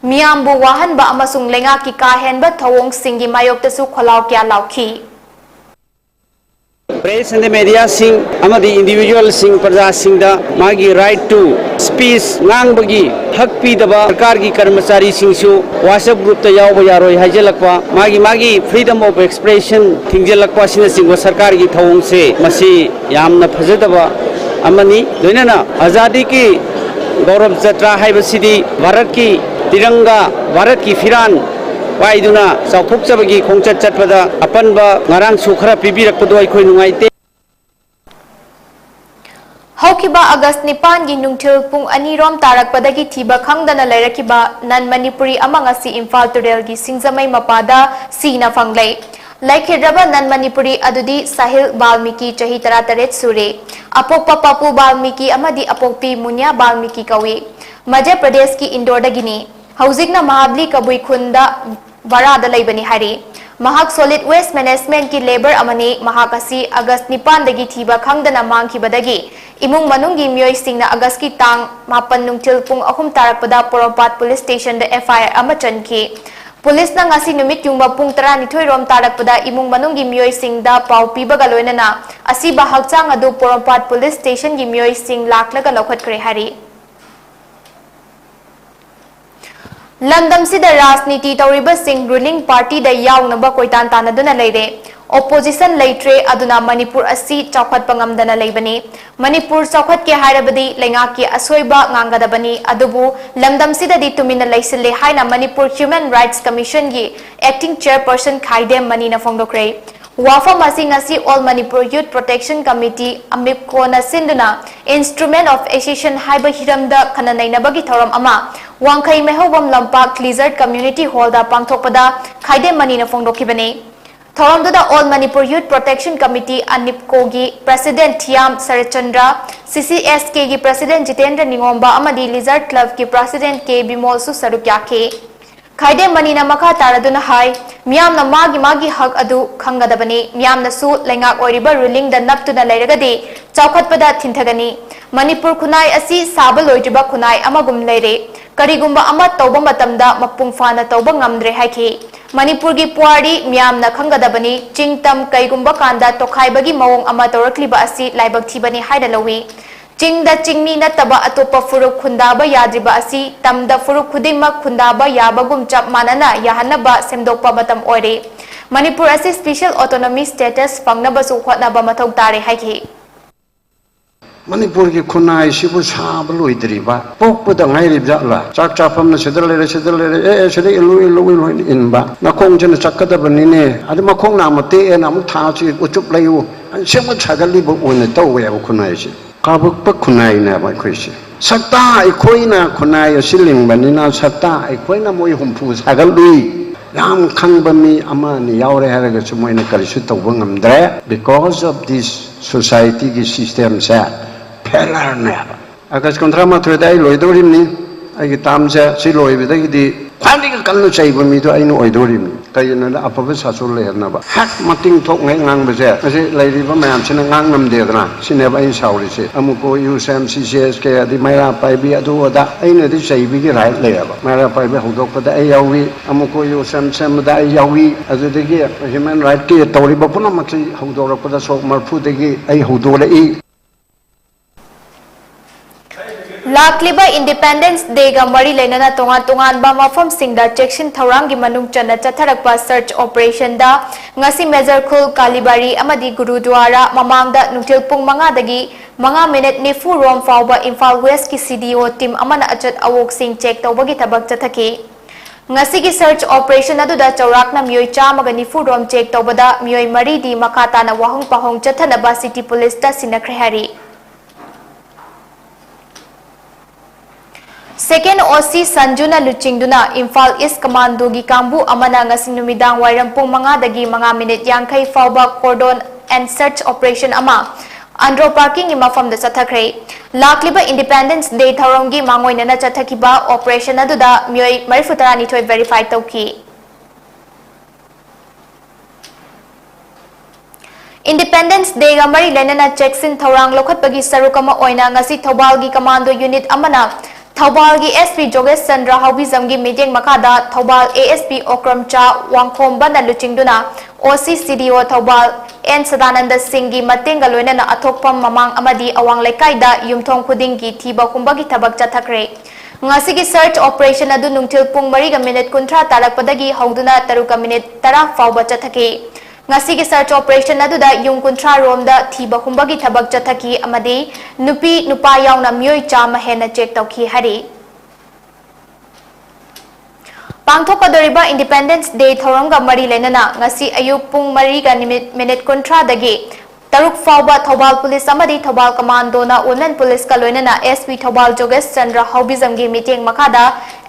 ꯃꯤꯌꯥꯝꯕꯨ ꯋꯥꯍꯟꯕ ꯑꯃꯁꯨꯡ ꯂꯩꯉꯥꯛꯀꯤ ꯀꯥ ꯍꯦꯟꯕ ꯊꯧꯑꯣꯡꯁꯤꯡꯒꯤ ꯃꯥꯌꯣꯛꯇꯁꯨ ꯈꯣꯜꯂꯥꯎ ꯀꯌꯥ ꯂꯥꯎꯈꯤ꯫ Press and mediaꯁꯤꯡ ꯑꯃꯗꯤ individualꯁꯤꯡ, ꯄ꯭ꯔꯖꯥꯁꯤꯡꯗ ꯃꯥꯒꯤ right to speech, ꯉꯥꯡꯕꯒꯤ ꯍꯛ ꯄꯤꯗꯕ ꯁꯔꯀꯥꯔꯒꯤ ꯀꯔꯃꯆꯥꯔꯤꯁꯤꯡꯁꯨ WhatsApp groupꯇ ꯌꯥꯎꯕ ꯌꯥꯔꯣꯏ ꯍꯥꯏꯖꯤꯜꯂꯛꯄ, ꯃꯥꯒꯤ ꯃꯥꯒꯤ freedom of expression ꯊꯤꯡꯖꯤꯜꯂꯛꯄ ꯑꯁꯤꯅꯆꯤꯡꯕ ꯁꯔꯀꯥꯔꯒꯤ ꯊꯧꯑꯣꯡꯁꯦ, ꯃꯁꯤ ꯌꯥꯝꯅ ꯐꯖꯗꯕ ꯑꯃꯅꯤ꯫ ꯂꯣꯏꯅꯅ ꯑꯖꯥꯗꯤ ꯀꯤ ꯒꯧꯔꯕ ꯖꯇ꯭ꯔꯥ ꯍꯥꯏꯕꯁꯤꯗꯤ ꯚꯥꯔꯠꯀꯤ ꯇꯤꯔꯪꯒꯥ, ꯚꯥꯔꯠꯀꯤ ꯐꯤꯔꯥꯟ ꯄꯥꯏꯗꯨꯅ ꯆꯥꯎꯊꯣꯛꯆꯕꯒꯤ ꯈꯣꯡꯆꯠ ꯆꯠꯄꯗ ꯑꯄꯟꯕ ꯉꯔꯥꯡꯁꯨ ꯈꯔ ꯄꯤꯕꯤꯔꯛꯄꯗꯣ ꯑꯩꯈꯣꯏ ꯅꯨꯡꯉꯥꯏꯇꯦ꯫ ꯍꯧꯈꯤꯕ ꯑꯥꯒꯁ ꯅꯤꯄꯥꯟꯒꯤ ꯅꯨꯡꯊꯤꯜ ꯄꯨꯡ ꯑꯅꯤ ꯔꯣꯝ ꯇꯥꯔꯛꯄꯗꯒꯤ ꯊꯤꯕ ꯈꯪꯗꯅ ꯂꯩꯔꯛꯈꯤꯕ ꯅꯟ ꯃꯅꯤꯄꯨꯔꯤ ꯑꯃ ꯉꯁꯤ ꯏꯝꯐꯥꯜ ꯇꯨꯔꯦꯜꯒꯤ ꯁꯤꯡꯖꯃꯩ ꯃꯄꯥꯗ ꯁꯤꯅ ꯐꯪꯂꯦ꯫ ꯂꯩꯈꯤꯗ꯭ꯔꯕ ꯅꯟ ꯃꯅꯤꯄꯨꯔꯤ ꯑꯗꯨꯗꯤ ꯁꯥꯍꯤꯜ ꯕꯥꯜꯃꯤꯀꯤ, ꯆꯍꯤ ꯇꯔꯥꯇꯔꯦꯠ ꯁꯨꯔꯦ, ꯑꯄꯣꯛꯄ ꯄꯥꯄꯨ ꯕꯥꯜꯃꯤꯀꯤ ꯑꯃꯗꯤ ꯑꯄꯣꯛꯄꯤ ꯃꯨꯅꯤꯌꯥ ꯕꯥꯜꯃꯤꯀꯤ ꯀꯧꯏ꯫ ꯃꯙ꯭ꯌ ꯄ꯭ꯔꯗꯦꯁꯀꯤ ꯏꯟꯗꯣꯔꯗꯒꯤꯅꯤ꯫ ꯍꯧꯖꯤꯛꯅ ꯃꯍꯥꯕꯂꯤ ꯀꯕꯨꯏ ꯈꯨꯟꯗ ꯚꯔꯥꯗ ꯂꯩꯕꯅꯤ ꯍꯥꯏꯔꯤ꯫ ꯃꯍꯥꯛ solid waste managementꯀꯤ labour ꯑꯃꯅꯤ꯫ ꯃꯍꯥꯛ ꯑꯁꯤ ꯑꯥꯒꯁ ꯅꯤꯄꯥꯟꯗꯒꯤ ꯊꯤꯕ ꯈꯪꯗꯅ ꯃꯥꯡꯈꯤꯕꯗꯒꯤ ꯏꯃꯨꯡ ꯃꯅꯨꯡꯒꯤ ꯃꯤꯑꯣꯏꯁꯤꯡꯅ ꯑꯥꯒꯁꯀꯤ ꯇꯥꯡ ꯃꯥꯄꯟ ꯅꯨꯡꯊꯤꯜ ꯄꯨꯡ ꯑꯍꯨꯝ ꯇꯥꯔꯛꯄꯗ ꯄꯣꯔꯣꯝꯄꯥꯠ police stationꯗ FIR ꯑꯃ ꯆꯟꯈꯤ꯫ Policeꯅ ꯉꯁꯤ ꯅꯨꯃꯤꯠ ꯌꯨꯡꯕ ꯄꯨꯡ ꯇꯔꯥꯅꯤꯊꯣꯏ ꯔꯣꯝ ꯇꯥꯔꯛꯄꯗ ꯏꯃꯨꯡ ꯃꯅꯨꯡꯒꯤ ꯃꯤꯑꯣꯏꯁꯤꯡꯗ ꯄꯥꯎ ꯄꯤꯕꯒ ꯂꯣꯏꯅꯅ ꯑꯁꯤꯕ ꯍꯛꯆꯥꯡ ꯑꯗꯨ ꯄꯣꯔꯣꯝꯄꯥꯠ police stationꯒꯤ ꯃꯤꯑꯣꯏꯁꯤꯡ ꯂꯥꯛꯂꯒ ꯂꯧꯈꯠꯈ꯭ꯔꯦ ꯍꯥꯏꯔꯤ꯫ ꯂꯝꯗꯝꯁꯤꯗ ꯔꯥꯖꯅꯤꯇꯤ ꯇꯧꯔꯤꯕꯁꯤꯡ ruling partyꯗ ꯌꯥꯎꯅꯕ ꯀꯣꯏꯇꯥꯟ ꯇꯥꯟꯅꯗꯨꯅ ꯂꯩꯔꯦ꯫ Opposition ꯂꯩꯇ꯭ꯔꯦ, ꯑꯗꯨꯅ ꯃꯅꯤꯄꯨꯔ ꯑꯁꯤ ꯆꯥꯎꯈꯠꯄ ꯉꯝꯗꯅ ꯂꯩꯕꯅꯤ꯫ ꯃꯅꯤꯄꯨꯔ ꯆꯥꯎꯈꯠꯀꯦ ꯍꯥꯏꯔꯕꯗꯤ ꯂꯩꯉꯥꯛꯀꯤ ꯑꯁꯣꯏꯕ ꯉꯥꯡꯒꯗꯕꯅꯤ, ꯑꯗꯨꯕꯨ ꯂꯝꯗꯝꯁꯤꯗꯗꯤ ꯇꯨꯃꯤꯟꯅ ꯂꯩꯁꯤꯜꯂꯦ ꯍꯥꯏꯅ Manipur Human Rights Commissionꯒꯤ acting chairperson ꯈꯥꯏꯗꯦꯝ ꯃꯅꯤꯅ ꯐꯣꯡꯗꯣꯛꯈ꯭ꯔꯦ꯫ ꯋꯥꯐꯝ ꯑꯁꯤ ꯉꯁꯤ All Manipur Youth Protection Committee, ꯑꯃꯤꯞꯀꯣꯅ ꯁꯤꯟꯗꯨꯅ Instrument of Accession ꯍꯥꯏꯕ ꯍꯤꯔꯝꯗ ꯈꯟꯅ ꯅꯩꯅꯕꯒꯤ ꯊꯧꯔꯝ ꯑꯃ ꯋꯥꯡꯈꯩ ꯃꯩꯍꯧꯕꯝ ꯂꯝꯄꯥꯛ Lizard Community Hallꯗ ꯄꯥꯡꯊꯣꯛꯄꯗ ꯈꯥꯏꯗꯦꯝ ꯃꯅꯤꯅ ꯐꯣꯡꯗꯣꯛꯈꯤꯕꯅꯤ꯫ ꯊꯧꯔꯝꯗꯨꯗ All Manipur Youth Protection Committee, ꯑꯅꯤꯞꯀꯣꯒꯤ President ꯊꯤꯌꯥꯝ ꯁꯔꯠꯆꯟꯗ꯭ꯔ, CCSKꯒꯤ President ꯖꯤꯇꯦꯟꯗ꯭ꯔ ꯅꯤꯉꯣꯝꯕ ꯑꯃꯗꯤ Lizard Clubꯀꯤ President ꯀꯦ ꯕꯤꯃꯣꯜꯁꯨ ꯁꯔꯨꯛ ꯌꯥꯈꯤ꯫ ꯈꯥꯏꯗꯦꯝ ꯃꯅꯤꯅ ꯃꯈꯥ ꯇꯥꯔꯗꯨꯅ ꯍꯥꯏ, ꯃꯤꯌꯥꯝꯅ ꯃꯥꯒꯤ ꯃꯥꯒꯤ ꯍꯛ ꯑꯗꯨ ꯈꯪꯒꯗꯕꯅꯤ꯫ ꯃꯤꯌꯥꯝꯅꯁꯨ ꯂꯩꯉꯥꯛ ꯑꯣꯏꯔꯤꯕ rulingꯗ ꯅꯞꯇꯨꯅ ꯂꯩꯔꯒꯗꯤ ꯆꯥꯎꯈꯠꯄꯗ ꯊꯤꯟꯊꯒꯅꯤ꯫ ꯃꯅꯤꯄꯨꯔ ꯈꯨꯟꯅꯥꯏ ꯑꯁꯤ ꯁꯥꯕ ꯂꯣꯏꯗ꯭ꯔꯤꯕ ꯈꯨꯟꯅꯥꯏ ꯑꯃꯒꯨꯝ ꯂꯩꯔꯦ꯫ ꯀꯔꯤꯒꯨꯝꯕ ꯑꯃ ꯇꯧꯕ ꯃꯇꯝꯗ ꯃꯄꯨꯡ ꯐꯥꯅ ꯇꯧꯕ ꯉꯝꯗ꯭ꯔꯦ ꯍꯥꯏꯈꯤ꯫ ꯃꯅꯤꯄꯨꯔꯒꯤ ꯄꯨꯋꯥꯔꯤ ꯃꯤꯌꯥꯝꯅ ꯈꯪꯒꯗꯕꯅꯤ꯫ ꯆꯤꯡ ꯇꯝ ꯀꯩꯒꯨꯝꯕ ꯀꯥꯟꯗ ꯇꯣꯈꯥꯏꯕꯒꯤ ꯃꯑꯣꯡ ꯑꯃ ꯇꯧꯔꯛꯂꯤꯕ ꯑꯁꯤ ꯂꯥꯏꯕꯛ ꯊꯤꯕꯅꯤ ꯍꯥꯏꯅ ꯂꯧꯏ꯫ ꯆꯤꯡꯗ ꯆꯤꯡꯃꯤ ꯅꯠꯇꯕ ꯑꯇꯣꯞꯄ ꯐꯨꯔꯨꯞ ꯈꯨꯟꯗꯥꯕ ꯌꯥꯗ꯭ꯔꯤꯕ ꯑꯁꯤ ꯇꯝꯗ ꯐꯨꯔꯨꯞ ꯈꯨꯗꯤꯡꯃꯛ ꯈꯨꯟꯗꯥꯕ ꯌꯥꯕꯒꯨꯝ ꯆꯞ ꯃꯥꯟꯅꯅ ꯌꯥꯍꯟꯅꯕ ꯁꯦꯝꯗꯣꯛꯄ ꯃꯇꯝ ꯑꯣꯏꯔꯦ꯫ ꯃꯅꯤꯄꯨꯔ ꯑꯁꯤ special autonomy status ꯐꯪꯅꯕꯁꯨ ꯍꯣꯠꯅꯕ ꯃꯊꯧ ꯇꯥꯔꯦ ꯍꯥꯏꯈꯤ꯫ ꯃꯅꯤꯄꯨꯔꯒꯤ ꯈꯨꯟꯅꯥꯏꯁꯤꯕꯨ ꯁꯥꯕ ꯂꯣꯏꯗ꯭ꯔꯤꯕ, ꯄꯣꯛꯄꯗ ꯉꯥꯏꯔꯤꯕ ꯖꯥꯠꯂꯥ? ꯆꯥꯛ ꯆꯥꯐꯝꯅ ꯁꯤꯗ ꯂꯩꯔꯦ, ꯁꯤꯗ ꯂꯩꯔꯦ, ꯑꯦ, ꯑꯦ, ꯁꯤꯗ ꯏꯜꯂꯨ, ꯏꯜꯂꯨ, ꯏꯜꯂꯨ ꯍꯥꯏꯅ ꯏꯟꯕ꯫ ꯅꯈꯣꯡꯁꯤꯅ ꯆꯠꯀꯗꯕꯅꯤꯅꯦ, ꯑꯗꯨ ꯃꯈꯣꯡ ꯅꯥꯝꯃ ꯇꯦꯛꯑꯦꯅ ꯑꯃꯨꯛ ꯊꯥꯁꯤ ꯎꯆꯨꯞ ꯂꯩꯌꯨ, ꯁꯦꯝꯒꯠ ꯁꯥꯒꯠꯂꯤꯕ ꯑꯣꯏꯅ ꯇꯧꯋꯦꯕ ꯈꯨꯟꯅꯥꯏꯁꯤ꯫ ꯀꯥꯕꯛꯄ ꯈꯨꯟꯅꯥꯏꯅꯦꯕ ꯑꯩꯈꯣꯏꯁꯦ꯫ ꯁꯛꯇꯥ ꯑꯩꯈꯣꯏꯅ ꯈꯨꯟꯅꯥꯏ ꯑꯁꯤ ꯂꯤꯡꯕꯅꯤꯅ ꯁꯛꯇꯥ ꯑꯩꯈꯣꯏꯅ ꯃꯣꯏ ꯍꯨꯝꯐꯨ ꯁꯥꯒꯠꯂꯨꯏ꯫ ꯌꯥꯝ ꯈꯪꯕ ꯃꯤ ꯑꯃ ꯑꯅꯤ ꯌꯥꯎꯔꯦ ꯍꯥꯏꯔꯒꯁꯨ ꯃꯣꯏꯅ ꯀꯔꯤꯁꯨ ꯇꯧꯕ ꯉꯝꯗ꯭ꯔꯦ, because of this society ꯒꯤ system ꯁꯦ failure ꯅꯦꯕ꯫ ꯑꯥꯒꯁ ꯀꯨꯟꯊ꯭ꯔꯥ ꯃꯥꯊꯣꯏꯗ ꯑꯩ ꯂꯣꯏꯗꯧꯔꯤꯕꯅꯤ꯫ ꯑꯩꯒꯤ term ꯁꯦ ꯁꯤ ꯂꯣꯏꯕꯗꯒꯤꯗꯤ ꯈ꯭ꯋꯥꯏꯗꯒꯤ ꯀꯟꯅ ꯆꯩꯕ ꯃꯤꯗꯣ ꯑꯩꯅ ꯑꯣꯏꯗꯧꯔꯤꯕꯅꯤ꯫ ꯀꯩꯒꯤꯅꯣꯗ ꯑꯐꯕ ꯁꯥꯁꯨ ꯂꯩꯍꯟꯅꯕ꯫ ꯍꯦꯛ ꯃꯇꯤꯡ ꯊꯣꯛꯉꯩ ꯉꯥꯡꯕꯁꯦ ꯃꯁꯤ ꯂꯩꯔꯤꯕ ꯃꯌꯥꯝꯁꯤꯅ ꯉꯥꯡ ꯉꯝꯗꯦꯗꯅ꯫ ꯁꯤꯅꯦꯕ ꯑꯩꯅ ꯁꯥꯎꯔꯤꯁꯦ꯫ ꯑꯃꯨꯛꯀꯣ ꯌꯨ ꯁꯤ ꯑꯦꯝ, ꯁꯤ ꯁꯤ ꯑꯦꯁ ꯀꯦ, ꯑꯗꯩ ꯃꯩꯔꯥ ꯄꯥꯏꯕꯤ ꯑꯗꯨ ꯑꯗꯥ ꯑꯩꯅꯗꯤ ꯆꯩꯕꯒꯤ right ꯂꯩꯌꯦꯕ꯫ ꯃꯩꯔꯥ ꯄꯥꯏꯕꯤ ꯍꯧꯗꯣꯛꯄꯗ ꯑꯩ ꯌꯥꯎꯏ, ꯑꯃꯨꯛꯀꯣ ꯌꯨ ꯁꯤ ꯑꯦꯝ ꯁꯦꯝꯕꯗ ꯑꯩ ꯌꯥꯎꯏ, ꯑꯗꯨꯗꯒꯤ human right ꯀꯤ ꯇꯧꯔꯤꯕ ꯄꯨꯝꯅꯃꯛꯁꯤ ꯍꯧꯗꯣꯔꯛꯄꯗ ꯁꯣꯛ ꯃꯔꯐꯨꯗꯒꯤ ꯑꯩ ꯍꯧꯗꯣꯔꯛꯏ꯫ ꯂꯥꯛꯂꯤꯕ Independence Day ꯒ ꯃꯔꯤ ꯂꯩꯅꯅ ꯇꯣꯉꯥꯟ ꯇꯣꯉꯥꯟꯕ ꯃꯐꯝꯁꯤꯡꯗ ꯆꯦꯛꯁꯤꯟ ꯊꯧꯔꯥꯡꯒꯤ ꯃꯅꯨꯡ ꯆꯟꯅ ꯆꯠꯊꯔꯛꯄ search operation ꯗ ꯉꯁꯤ ꯃꯦꯖꯔ ꯈꯨꯜ, ꯀꯥꯂꯤꯕꯥꯔꯤ ꯑꯃꯗꯤ ꯒꯨꯔꯨꯗ꯭ꯋꯥꯔꯥ ꯃꯃꯥꯡꯗ ꯅꯨꯡꯊꯤꯜ ꯄꯨꯡ ꯃꯉꯥꯗꯒꯤ ꯃꯉꯥ minute ꯅꯤꯐꯨ ꯔꯣꯝ ꯐꯥꯎꯕ ꯏꯝꯐꯥꯜ West ꯀꯤ C D O team ꯑꯃꯅ ꯑꯆꯠ ꯑꯋꯣꯛꯁꯤꯡ check ꯇꯧꯕꯒꯤ ꯊꯕꯛ ꯆꯠꯊꯈꯤ꯫ ꯉꯁꯤꯒꯤ search operation ꯑꯗꯨꯗ ꯆꯥꯎꯔꯥꯛꯅ ꯃꯤꯑꯣꯏ ꯆꯥꯝꯃꯒ ꯅꯤꯐꯨ ꯔꯣꯝ check ꯇꯧꯕꯗ ꯃꯤꯑꯣꯏ ꯃꯔꯤꯗꯤ ꯃꯈꯥ ꯇꯥꯅ ꯋꯥꯍꯪ ꯄꯥꯎꯍꯪ ꯆꯠꯊꯅꯕ city police ꯇ ꯁꯤꯟꯅꯈ꯭ꯔꯦ ꯍꯥꯏꯔꯤ꯫ Second O C ꯁꯟꯖꯨꯅ ꯂꯨꯆꯤꯡꯗꯨꯅ ꯏꯝꯐꯥꯜ East Commando ꯒꯤ ꯀꯥꯡꯕꯨ ꯑꯃꯅ ꯉꯁꯤ ꯅꯨꯃꯤꯗꯥꯡ ꯋꯥꯏꯔꯝ ꯄꯨꯡ ꯃꯉꯥꯗꯒꯤ ꯃꯉꯥ minute ꯌꯥꯡꯈꯩ ꯐꯥꯎꯕ cordon and search operation ꯑꯃ ꯑꯟꯗ꯭ꯔꯣ parking ꯒꯤ ꯃꯐꯝꯗ ꯆꯠꯊꯈ꯭ꯔꯦ꯫ ꯂꯥꯛꯂꯤꯕ Independence Day ꯊꯧꯔꯝꯒꯤ ꯃꯥꯡꯑꯣꯏꯅꯅ ꯆꯠꯊꯈꯤꯕ operation ꯑꯗꯨꯗ ꯃꯤꯑꯣꯏ ꯃꯔꯤꯐꯨ ꯇꯔꯥꯅꯤꯊꯣꯏ verify ꯇꯧꯈꯤ꯫ Independence Day ꯒ ꯃꯔꯤ ꯂꯩꯅꯅ ꯆꯦꯛꯁꯤꯟ ꯊꯧꯔꯥꯡ ꯂꯧꯈꯠꯄꯒꯤ ꯁꯔꯨꯛ ꯑꯃ ꯑꯣꯏꯅ ꯉꯁꯤ ꯊꯧꯕꯥꯜꯒꯤ commando unit ꯑꯃꯅ ꯊꯧꯕꯥꯜꯒꯤ S P ꯖꯣꯒꯦꯁ ꯆꯟꯗ꯭ꯔ ꯍꯥꯎꯕꯤꯖꯝꯒꯤ ꯃꯤꯠꯌꯦꯡ ꯃꯈꯥꯗ ꯊꯧꯕꯥꯜ A S P ꯑꯣꯀ꯭ꯔꯝꯆꯥ ꯋꯥꯡꯈꯣꯝꯕꯅ ꯂꯨꯆꯤꯡꯗꯨꯅ O C C D O Thoubal N Sadananda ꯁꯤꯡꯒꯤ ꯃꯇꯦꯡꯒ ꯂꯣꯏꯅꯅ ꯑꯊꯣꯛꯐꯝ ꯃꯃꯥꯡ ꯑꯃꯗꯤ ꯑꯋꯥꯡ ꯂꯩꯀꯥꯏꯗ ꯌꯨꯝꯊꯣꯡ ꯈꯨꯗꯤꯡꯒꯤ ꯊꯤꯕ ꯍꯨꯝꯕꯒꯤ ꯊꯕꯛ ꯆꯠꯊꯈ꯭ꯔꯦ꯫ ꯉꯁꯤꯒꯤ search operation ꯑꯗꯨ ꯅꯨꯡꯊꯤꯜ ꯄꯨꯡ ꯃꯔꯤꯒ ꯃꯤꯅꯤꯠ ꯀꯨꯟꯊ꯭ꯔꯥ ꯇꯥꯔꯛꯄꯗꯒꯤ ꯍꯧꯗꯨꯅ ꯇꯔꯨꯛꯀ ꯃꯤꯅꯤꯠ ꯇꯔꯥ ꯐꯥꯎꯕ ꯆꯠꯊꯈꯤ꯫ ꯉꯁꯤꯒꯤ search operation ꯑꯗꯨꯗ ꯌꯨꯝ ꯀꯨꯟꯊ꯭ꯔꯥ ꯔꯣꯝꯗ ꯊꯤꯕ ꯍꯨꯝꯕꯒꯤ ꯊꯕꯛ ꯆꯠꯊꯈꯤ ꯑꯃꯗꯤ ꯅꯨꯄꯤ, ꯅꯨꯄꯥ ꯌꯥꯎꯅ ꯃꯤꯑꯣꯏ ꯆꯥꯝꯃ ꯍꯦꯟꯅ check ꯇꯧꯈꯤ ꯍꯥꯏꯔꯤ꯫ ꯄꯥꯡꯊꯣꯛꯀꯗꯧꯔꯤꯕ Independence Day ꯊꯧꯔꯝꯒ ꯃꯔꯤ ꯂꯩꯅꯅ ꯉꯁꯤ ꯑꯌꯨꯛ ꯄꯨꯡ ꯃꯔꯤꯒ ꯅꯤꯃꯤꯠ, ꯃꯤꯅꯤꯠ ꯀꯨꯟꯊ꯭ꯔꯥꯗꯒꯤ ꯇꯔꯨꯛ ꯐꯥꯎꯕ ꯊꯧꯕꯥꯜ ꯄꯨꯂꯤꯁ ꯑꯃꯗꯤ ꯊꯧꯕꯥꯜ ꯀꯃꯥꯟꯗꯣꯅ women ꯄꯨꯂꯤꯁꯀ ꯂꯣꯏꯅꯅ S P ꯊꯧꯕꯥꯜ ꯖꯣꯒꯦꯁ ꯆꯟꯗ꯭ꯔ ꯍꯥꯎꯕꯤꯖꯝꯒꯤ ꯃꯤꯠꯌꯦꯡ ꯃꯈꯥꯗ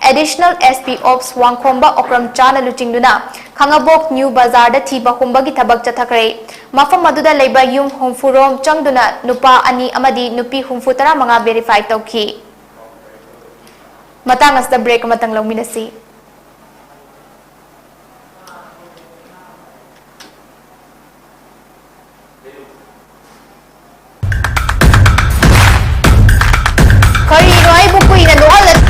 Additional S P Ops ꯋꯥꯡꯈꯣꯝꯕ Okram ꯆꯥꯅ ꯂꯨꯆꯤꯡꯗꯨꯅ ꯈꯥꯉꯕꯣꯛ ꯅ꯭ꯌꯨ ꯕꯖꯥꯔꯗ ꯊꯤꯕ ꯍꯨꯝꯕꯒꯤ ꯊꯕꯛ ꯆꯠꯊꯈ꯭ꯔꯦ꯫ ꯃꯐꯝ ꯑꯗꯨꯗ ꯂꯩꯕ ꯌꯨꯝ ꯍꯨꯝꯐꯨ ꯔꯣꯝ ꯆꯪꯗꯨꯅ ꯅꯨꯄꯥ ꯑꯅꯤ ꯑꯃꯗꯤ ꯅꯨꯄꯤ ꯍꯨꯝꯐꯨ ꯇꯔꯥ ꯃꯉꯥ verify ꯇꯧꯈꯤ꯫ ꯃꯇꯥꯡ ꯑꯁꯤꯗ break ꯑꯃꯇꯪ ꯂꯧꯃꯤꯟꯅꯁꯤ꯫ ꯀꯔꯤꯅꯣ ꯑꯩꯕꯨ ꯀꯨꯏꯅ ꯅꯣꯛꯍꯜꯂ-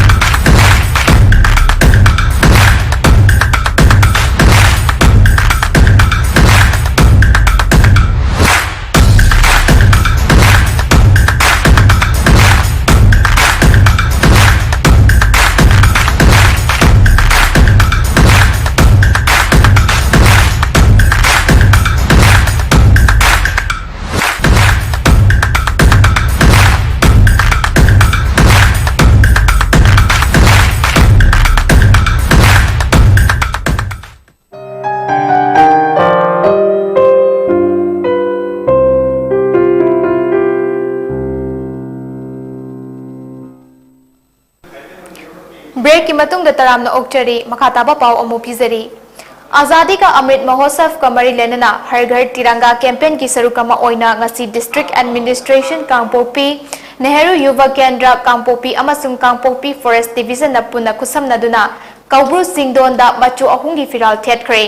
Breakꯀꯤ ꯃꯇꯨꯡꯗ ꯇꯔꯥꯝꯅ ꯑꯣꯛꯆꯔꯤ꯫ ꯃꯈꯥ ꯇꯥꯕ ꯄꯥꯎ ꯑꯃꯨꯛ ꯄꯤꯖꯔꯤ꯫ ꯑꯖꯥꯗꯤ ꯀꯥ ꯑꯃ꯭ꯔꯤꯠ ꯃꯍꯣꯠꯁꯕꯀ ꯃꯔꯤ ꯂꯩꯅꯅ ꯍꯔ ꯘꯔ ꯇꯤꯔꯪꯒꯥ campaignꯒꯤ ꯁꯔꯨꯛ ꯑꯃ ꯑꯣꯏꯅ ꯉꯁꯤ District Administration ꯀꯥꯡꯄꯣꯛꯄꯤ, ꯅꯦꯍꯔꯨ ꯌꯨꯚ ꯀꯦꯟꯗ꯭ꯔ ꯀꯥꯡꯄꯣꯛꯄꯤ ꯑꯃꯁꯨꯡ ꯀꯥꯡꯄꯣꯛꯄꯤ Forest Divisionꯅ ꯄꯨꯟꯅ ꯈꯨꯠꯁꯝꯅꯗꯨꯅ ꯀꯧꯕ꯭ꯔꯨ ꯆꯤꯡꯗꯣꯟꯗ ꯃꯆꯨ ꯑꯍꯨꯝꯒꯤ ꯐꯤꯔꯥꯜ ꯊꯦꯠꯈ꯭ꯔꯦ꯫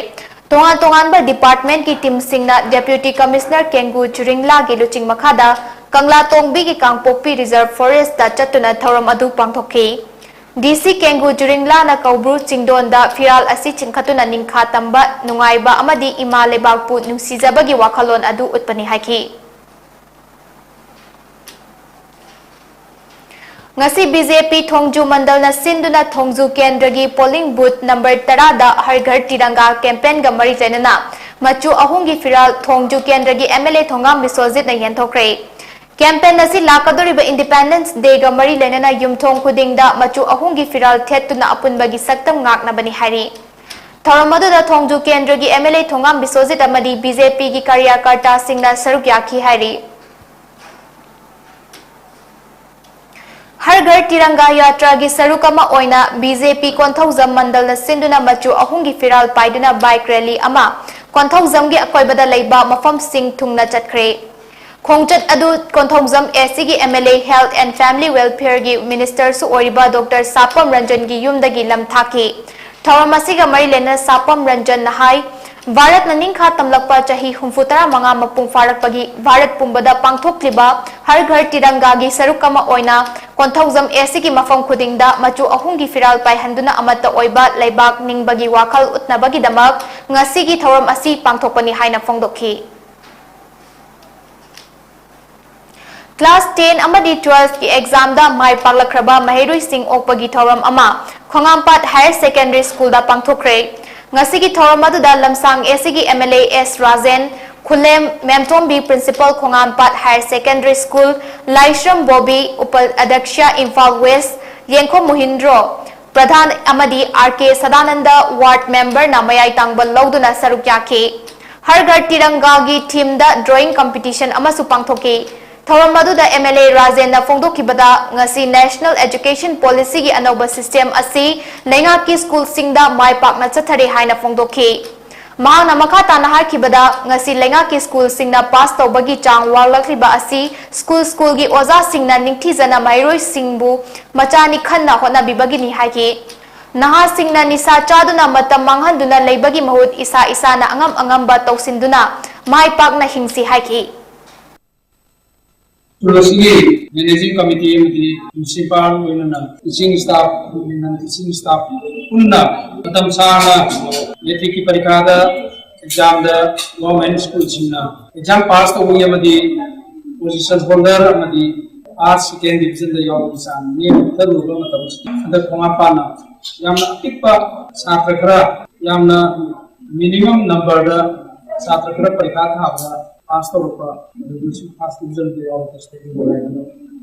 ꯇꯣꯉꯥꯟ ꯇꯣꯉꯥꯟꯕ departmentꯀꯤ teamꯁꯤꯡꯅ Deputy Commissioner ꯀꯦꯡꯒꯨ ꯆꯨꯔꯤꯡꯂꯥꯒꯤ ꯂꯨꯆꯤꯡ ꯃꯈꯥꯗ ꯀꯪꯂꯥꯇꯣꯡꯕꯤꯒꯤ ꯀꯥꯡꯄꯣꯛꯄꯤ Reserve Forest ꯇ ꯆꯠꯇꯨꯅ ꯊꯧꯔꯝ ꯑꯗꯨ ꯄꯥꯡꯊꯣꯛꯈꯤ꯫ ꯗꯤ ꯁꯤ ꯀꯦꯡꯒꯨ ꯖꯨꯔꯤꯡꯂꯥꯅ ꯀꯧꯕ꯭ꯔꯨ ꯆꯤꯡꯗꯣꯟꯗ ꯐꯤꯔꯥꯜ ꯑꯁꯤ ꯆꯤꯡꯈꯠꯇꯨꯅ ꯅꯤꯡꯈꯥ ꯇꯝꯕ, ꯅꯨꯡꯉꯥꯏꯕ ꯑꯃꯗꯤ ꯏꯃꯥ ꯂꯩꯕꯥꯛꯄꯨ ꯅꯨꯡꯁꯤꯖꯕꯒꯤ ꯋꯥꯈꯜꯂꯣꯟ ꯑꯗꯨ ꯎꯠꯄꯅꯤ ꯍꯥꯏꯈꯤ꯫ ꯉꯁꯤ ꯕꯤ ꯖꯦ ꯄꯤ ꯊꯣꯡꯖꯨ ꯃꯟꯗꯜꯅ ꯁꯤꯟꯗꯨꯅ ꯊꯣꯡꯖꯨ ꯀꯦꯟꯗ꯭ꯔꯒꯤ polling booth number ꯇꯔꯥꯗ ꯍꯔ ꯘꯔ ꯇꯤꯔꯪꯒꯥ campaignꯒ ꯃꯔꯤ ꯂꯩꯅꯅ ꯃꯆꯨ ꯑꯍꯨꯝꯒꯤ ꯐꯤꯔꯥꯜ ꯊꯣꯡꯖꯨ ꯀꯦꯟꯗ꯭ꯔꯒꯤ M L A Thongam ꯕꯤꯁ꯭ꯋꯖꯤꯠꯅ ꯌꯦꯟꯊꯣꯛꯈ꯭ꯔꯦ꯫ Campaign ꯑꯁꯤ ꯂꯥꯛꯀꯗꯧꯔꯤꯕ Independence Dayꯒ ꯃꯔꯤ ꯂꯩꯅꯅ ꯌꯨꯝꯊꯣꯡ ꯈꯨꯗꯤꯡꯗ ꯃꯆꯨ ꯑꯍꯨꯝꯒꯤ ꯐꯤꯔꯥꯜ ꯊꯦꯠꯇꯨꯅ ꯑꯄꯨꯟꯕꯒꯤ ꯁꯛꯇꯝ ꯉꯥꯛꯅꯕꯅꯤ ꯍꯥꯏꯔꯤ꯫ ꯊꯧꯔꯝ ꯑꯗꯨꯗ ꯊꯣꯡꯖꯨ ꯀꯦꯟꯗ꯭ꯔꯒꯤ M L A ꯊꯣꯉꯥꯝ ꯕꯤꯁ꯭ꯋꯖꯤꯠ ꯑꯃꯗꯤ B J Pꯒꯤ ꯀꯥꯔꯌꯀꯔꯇꯥꯁꯤꯡꯅ ꯁꯔꯨꯛ ꯌꯥꯈꯤ ꯍꯥꯏꯔꯤ꯫ ꯍꯔ ꯘꯔ ꯇꯤꯔꯪꯒꯥ ꯌꯥꯇ꯭ꯔꯥꯒꯤ ꯁꯔꯨꯛ ꯑꯃ ꯑꯣꯏꯅ B J P ꯀꯣꯟꯊꯧꯖꯝ ꯃꯟꯗꯜꯅ ꯁꯤꯟꯗꯨꯅ ꯃꯆꯨ ꯑꯍꯨꯝꯒꯤ ꯐꯤꯔꯥꯜ ꯄꯥꯏꯗꯨꯅ bike rally ꯑꯃ ꯀꯣꯟꯊꯧꯖꯝꯒꯤ ꯑꯀꯣꯏꯕꯗ ꯂꯩꯕ ꯃꯐꯝꯁꯤꯡ ꯊꯨꯡꯅ ꯆꯠꯈ꯭ꯔꯦ꯫ ꯈꯣꯡꯆꯠ ꯑꯗꯨ Konthoujam A Cꯒꯤ M L A, Health and Family Welfareꯒꯤ Ministerꯁꯨ ꯑꯣꯏꯔꯤꯕ Doctor ꯁꯥꯄꯝ ꯔꯟꯖꯟꯒꯤ ꯌꯨꯝꯗꯒꯤ ꯂꯝ ꯊꯥꯈꯤ꯫ ꯊꯧꯔꯝ ꯑꯁꯤꯒ ꯃꯔꯤ ꯂꯩꯅꯅ ꯁꯥꯄꯝ ꯔꯟꯖꯟꯅ ꯍꯥꯏ, ꯚꯥꯔꯠꯅ ꯅꯤꯡꯈꯥ ꯇꯝꯂꯛꯄ ꯆꯍꯤ ꯍꯨꯝꯐꯨ ꯇꯔꯥ ꯃꯉꯥ ꯃꯄꯨꯡ ꯐꯥꯔꯛꯄꯒꯤ ꯚꯥꯔꯠ ꯄꯨꯝꯕꯗ ꯄꯥꯡꯊꯣꯛꯂꯤꯕ ꯍꯔ ꯘꯔ ꯇꯤꯔꯪꯒꯥꯒꯤ ꯁꯔꯨꯛ ꯑꯃ ꯑꯣꯏꯅ ꯀꯣꯟꯊꯧꯖꯝ A Cꯒꯤ ꯃꯐꯝ ꯈꯨꯗꯤꯡꯗ ꯃꯆꯨ ꯑꯍꯨꯝꯒꯤ ꯐꯤꯔꯥꯜ ꯄꯥꯏꯍꯟꯗꯨꯅ ꯑꯃꯠꯇ ꯑꯣꯏꯕ ꯂꯩꯕꯥꯛ ꯅꯤꯡꯕꯒꯤ ꯋꯥꯈꯜ ꯎꯠꯅꯕꯒꯤꯗꯃꯛ ꯉꯁꯤꯒꯤ ꯊꯧꯔꯝ ꯑꯁꯤ ꯄꯥꯡꯊꯣꯛꯄꯅꯤ ꯍꯥꯏꯅ ꯐꯣꯡꯗꯣꯛꯈꯤ꯫ Class ten ꯑꯃꯗꯤ twelveꯀꯤ examꯗ ꯃꯥꯏ ꯄꯥꯛꯂꯛꯈ꯭ꯔꯕ ꯃꯍꯩꯔꯣꯏꯁꯤꯡ ꯑꯣꯛꯄꯒꯤ ꯊꯧꯔꯝ ꯑꯃ ꯈꯣꯡꯉꯥꯝꯄꯥꯠ Higher Secondary Schoolꯗ ꯄꯥꯡꯊꯣꯛꯈ꯭ꯔꯦ꯫ ꯉꯁꯤꯒꯤ ꯊꯧꯔꯝ ꯑꯗꯨꯗ ꯂꯝꯁꯥꯡ A Cꯒꯤ M L A S Rajen, ꯈꯨꯂꯦꯝ ꯃꯦꯝꯇꯣꯝꯕꯤ, Principal ꯈꯣꯡꯉꯥꯝꯄꯥꯠ Higher Secondary School, Laishram Bobby, ꯎꯄ ꯑꯗ꯭ꯌꯛꯁ Imphal West, ꯌꯦꯡꯈꯣꯝ ꯃꯨꯍꯤꯟꯗ꯭ꯔꯣ, ꯄ꯭ꯔꯙꯥꯟ ꯑꯃꯗꯤ R K ꯁꯗꯥꯅꯟꯗ, ward memberꯅ ꯃꯌꯥꯏ ꯇꯥꯡꯕ ꯂꯧꯗꯨꯅ ꯁꯔꯨꯛ ꯌꯥꯈꯤ꯫ ꯍꯔ ꯘꯔ ꯇꯤꯔꯪꯒꯥꯒꯤ themeꯗ drawing competition ꯑꯃꯁꯨ ꯄꯥꯡꯊꯣꯛꯈꯤ꯫ ꯊꯧꯔꯝ ꯑꯗꯨꯗ M L A ꯔꯥꯖꯦꯟꯅ ꯐꯣꯡꯗꯣꯛꯈꯤꯕꯗ, ꯉꯁꯤ National Education Policyꯒꯤ ꯑꯅꯧꯕ system ꯑꯁꯤ ꯂꯩꯉꯥꯛꯀꯤ schoolꯁꯤꯡꯗ ꯃꯥꯏ ꯄꯥꯛꯅ ꯆꯠꯊꯔꯦ ꯍꯥꯏꯅ ꯐꯣꯡꯗꯣꯛꯈꯤ꯫ ꯃꯍꯥꯛꯅ ꯃꯈꯥ ꯇꯥꯅ ꯍꯥꯏꯈꯤꯕꯗ, ꯉꯁꯤ ꯂꯩꯉꯥꯛꯀꯤ schoolꯁꯤꯡꯅ pass ꯇꯧꯕꯒꯤ ꯆꯥꯡ ꯋꯥꯡꯂꯛꯂꯤꯕ ꯑꯁꯤ school schoolꯒꯤ ꯑꯣꯖꯥꯁꯤꯡꯅ ꯅꯤꯡꯊꯤꯖꯅ ꯃꯍꯩꯔꯣꯏꯁꯤꯡꯕꯨ ꯃꯆꯥꯅꯤ ꯈꯟꯅ ꯍꯣꯠꯅꯕꯤꯕꯒꯤꯅꯤ ꯍꯥꯏꯈꯤ꯫ ꯅꯍꯥꯁꯤꯡꯅ ꯅꯤꯁꯥ ꯆꯥꯗꯨꯅ ꯃꯇꯝ ꯃꯥꯡꯍꯟꯗꯨꯅ ꯂꯩꯕꯒꯤ ꯃꯍꯨꯠ ꯏꯁꯥ ꯏꯁꯥꯅ ꯑꯉꯝ ꯑꯉꯝꯕ ꯇꯧꯁꯤꯟꯗꯨꯅ ꯃꯥꯏ ꯄꯥꯛꯅ ꯍꯤꯡꯁꯤ ꯍꯥꯏꯈꯤ꯫ ꯁ꯭ꯀꯨꯜ ꯑꯁꯤꯒꯤ ꯃꯦꯅꯦꯖꯤꯡ ꯀꯃꯤꯇꯤ ꯑꯃꯗꯤ ꯄ꯭ꯔꯤꯟꯁꯤꯄꯥꯜ, ꯂꯣꯏꯅꯅ ꯇꯤꯆꯤꯡ ꯁ꯭ꯇꯥꯐ, ꯅꯟ ꯇꯤꯆꯤꯡ ꯁ꯭ꯇꯥꯐ ꯄꯨꯟꯅ ꯃꯇꯝ ꯁꯥꯡꯅ ꯃꯦꯇ꯭ꯔꯤꯛꯀꯤ ꯄꯔꯤꯈꯥꯗ, ꯑꯦꯛꯖꯥꯝꯗ ꯒꯣꯔꯃꯦꯟ ꯁ꯭ꯀꯨꯜꯁꯤꯡꯅ ꯑꯦꯛꯖꯥꯝ ꯄꯥꯁ ꯇꯧꯕꯒꯤ ꯑꯃꯗꯤ ꯄꯣꯖꯤꯁꯟ ꯍꯣꯜꯗꯔ ꯑꯃꯗꯤ ꯐꯥꯔꯁ, ꯁꯦꯀꯦꯟ ꯗꯤꯕꯤꯖꯟꯗ ꯌꯥꯎꯕꯒꯤ ꯆꯥꯡ ꯅꯦꯝꯅ ꯆꯠꯂꯨꯔꯕ ꯃꯇꯝꯁꯤꯗ, ꯍꯟꯗꯛ ꯈꯣꯡꯍꯥꯝꯄꯥꯠꯅ ꯌꯥꯝꯅ ꯑꯄꯤꯛꯄ ꯁꯥꯇ꯭ꯔ ꯈꯔ, ꯌꯥꯝꯅ ꯃꯤꯅꯤꯃꯝ ꯅꯝꯕꯔꯗ ꯁꯥꯇ꯭ꯔ ꯈꯔ ꯄꯔꯤꯈꯥ ꯊꯥꯕꯗ ꯄꯥꯁ ꯇꯧꯔꯛꯄ, ꯑꯗꯨꯒꯤꯁꯨ ꯐꯥꯔꯁ ꯗꯤꯕꯤꯖꯟꯗ ꯌꯥꯎꯔꯛꯄꯁꯤꯗꯒꯤ ꯅꯨꯡꯉꯥꯏꯕꯅꯤ꯫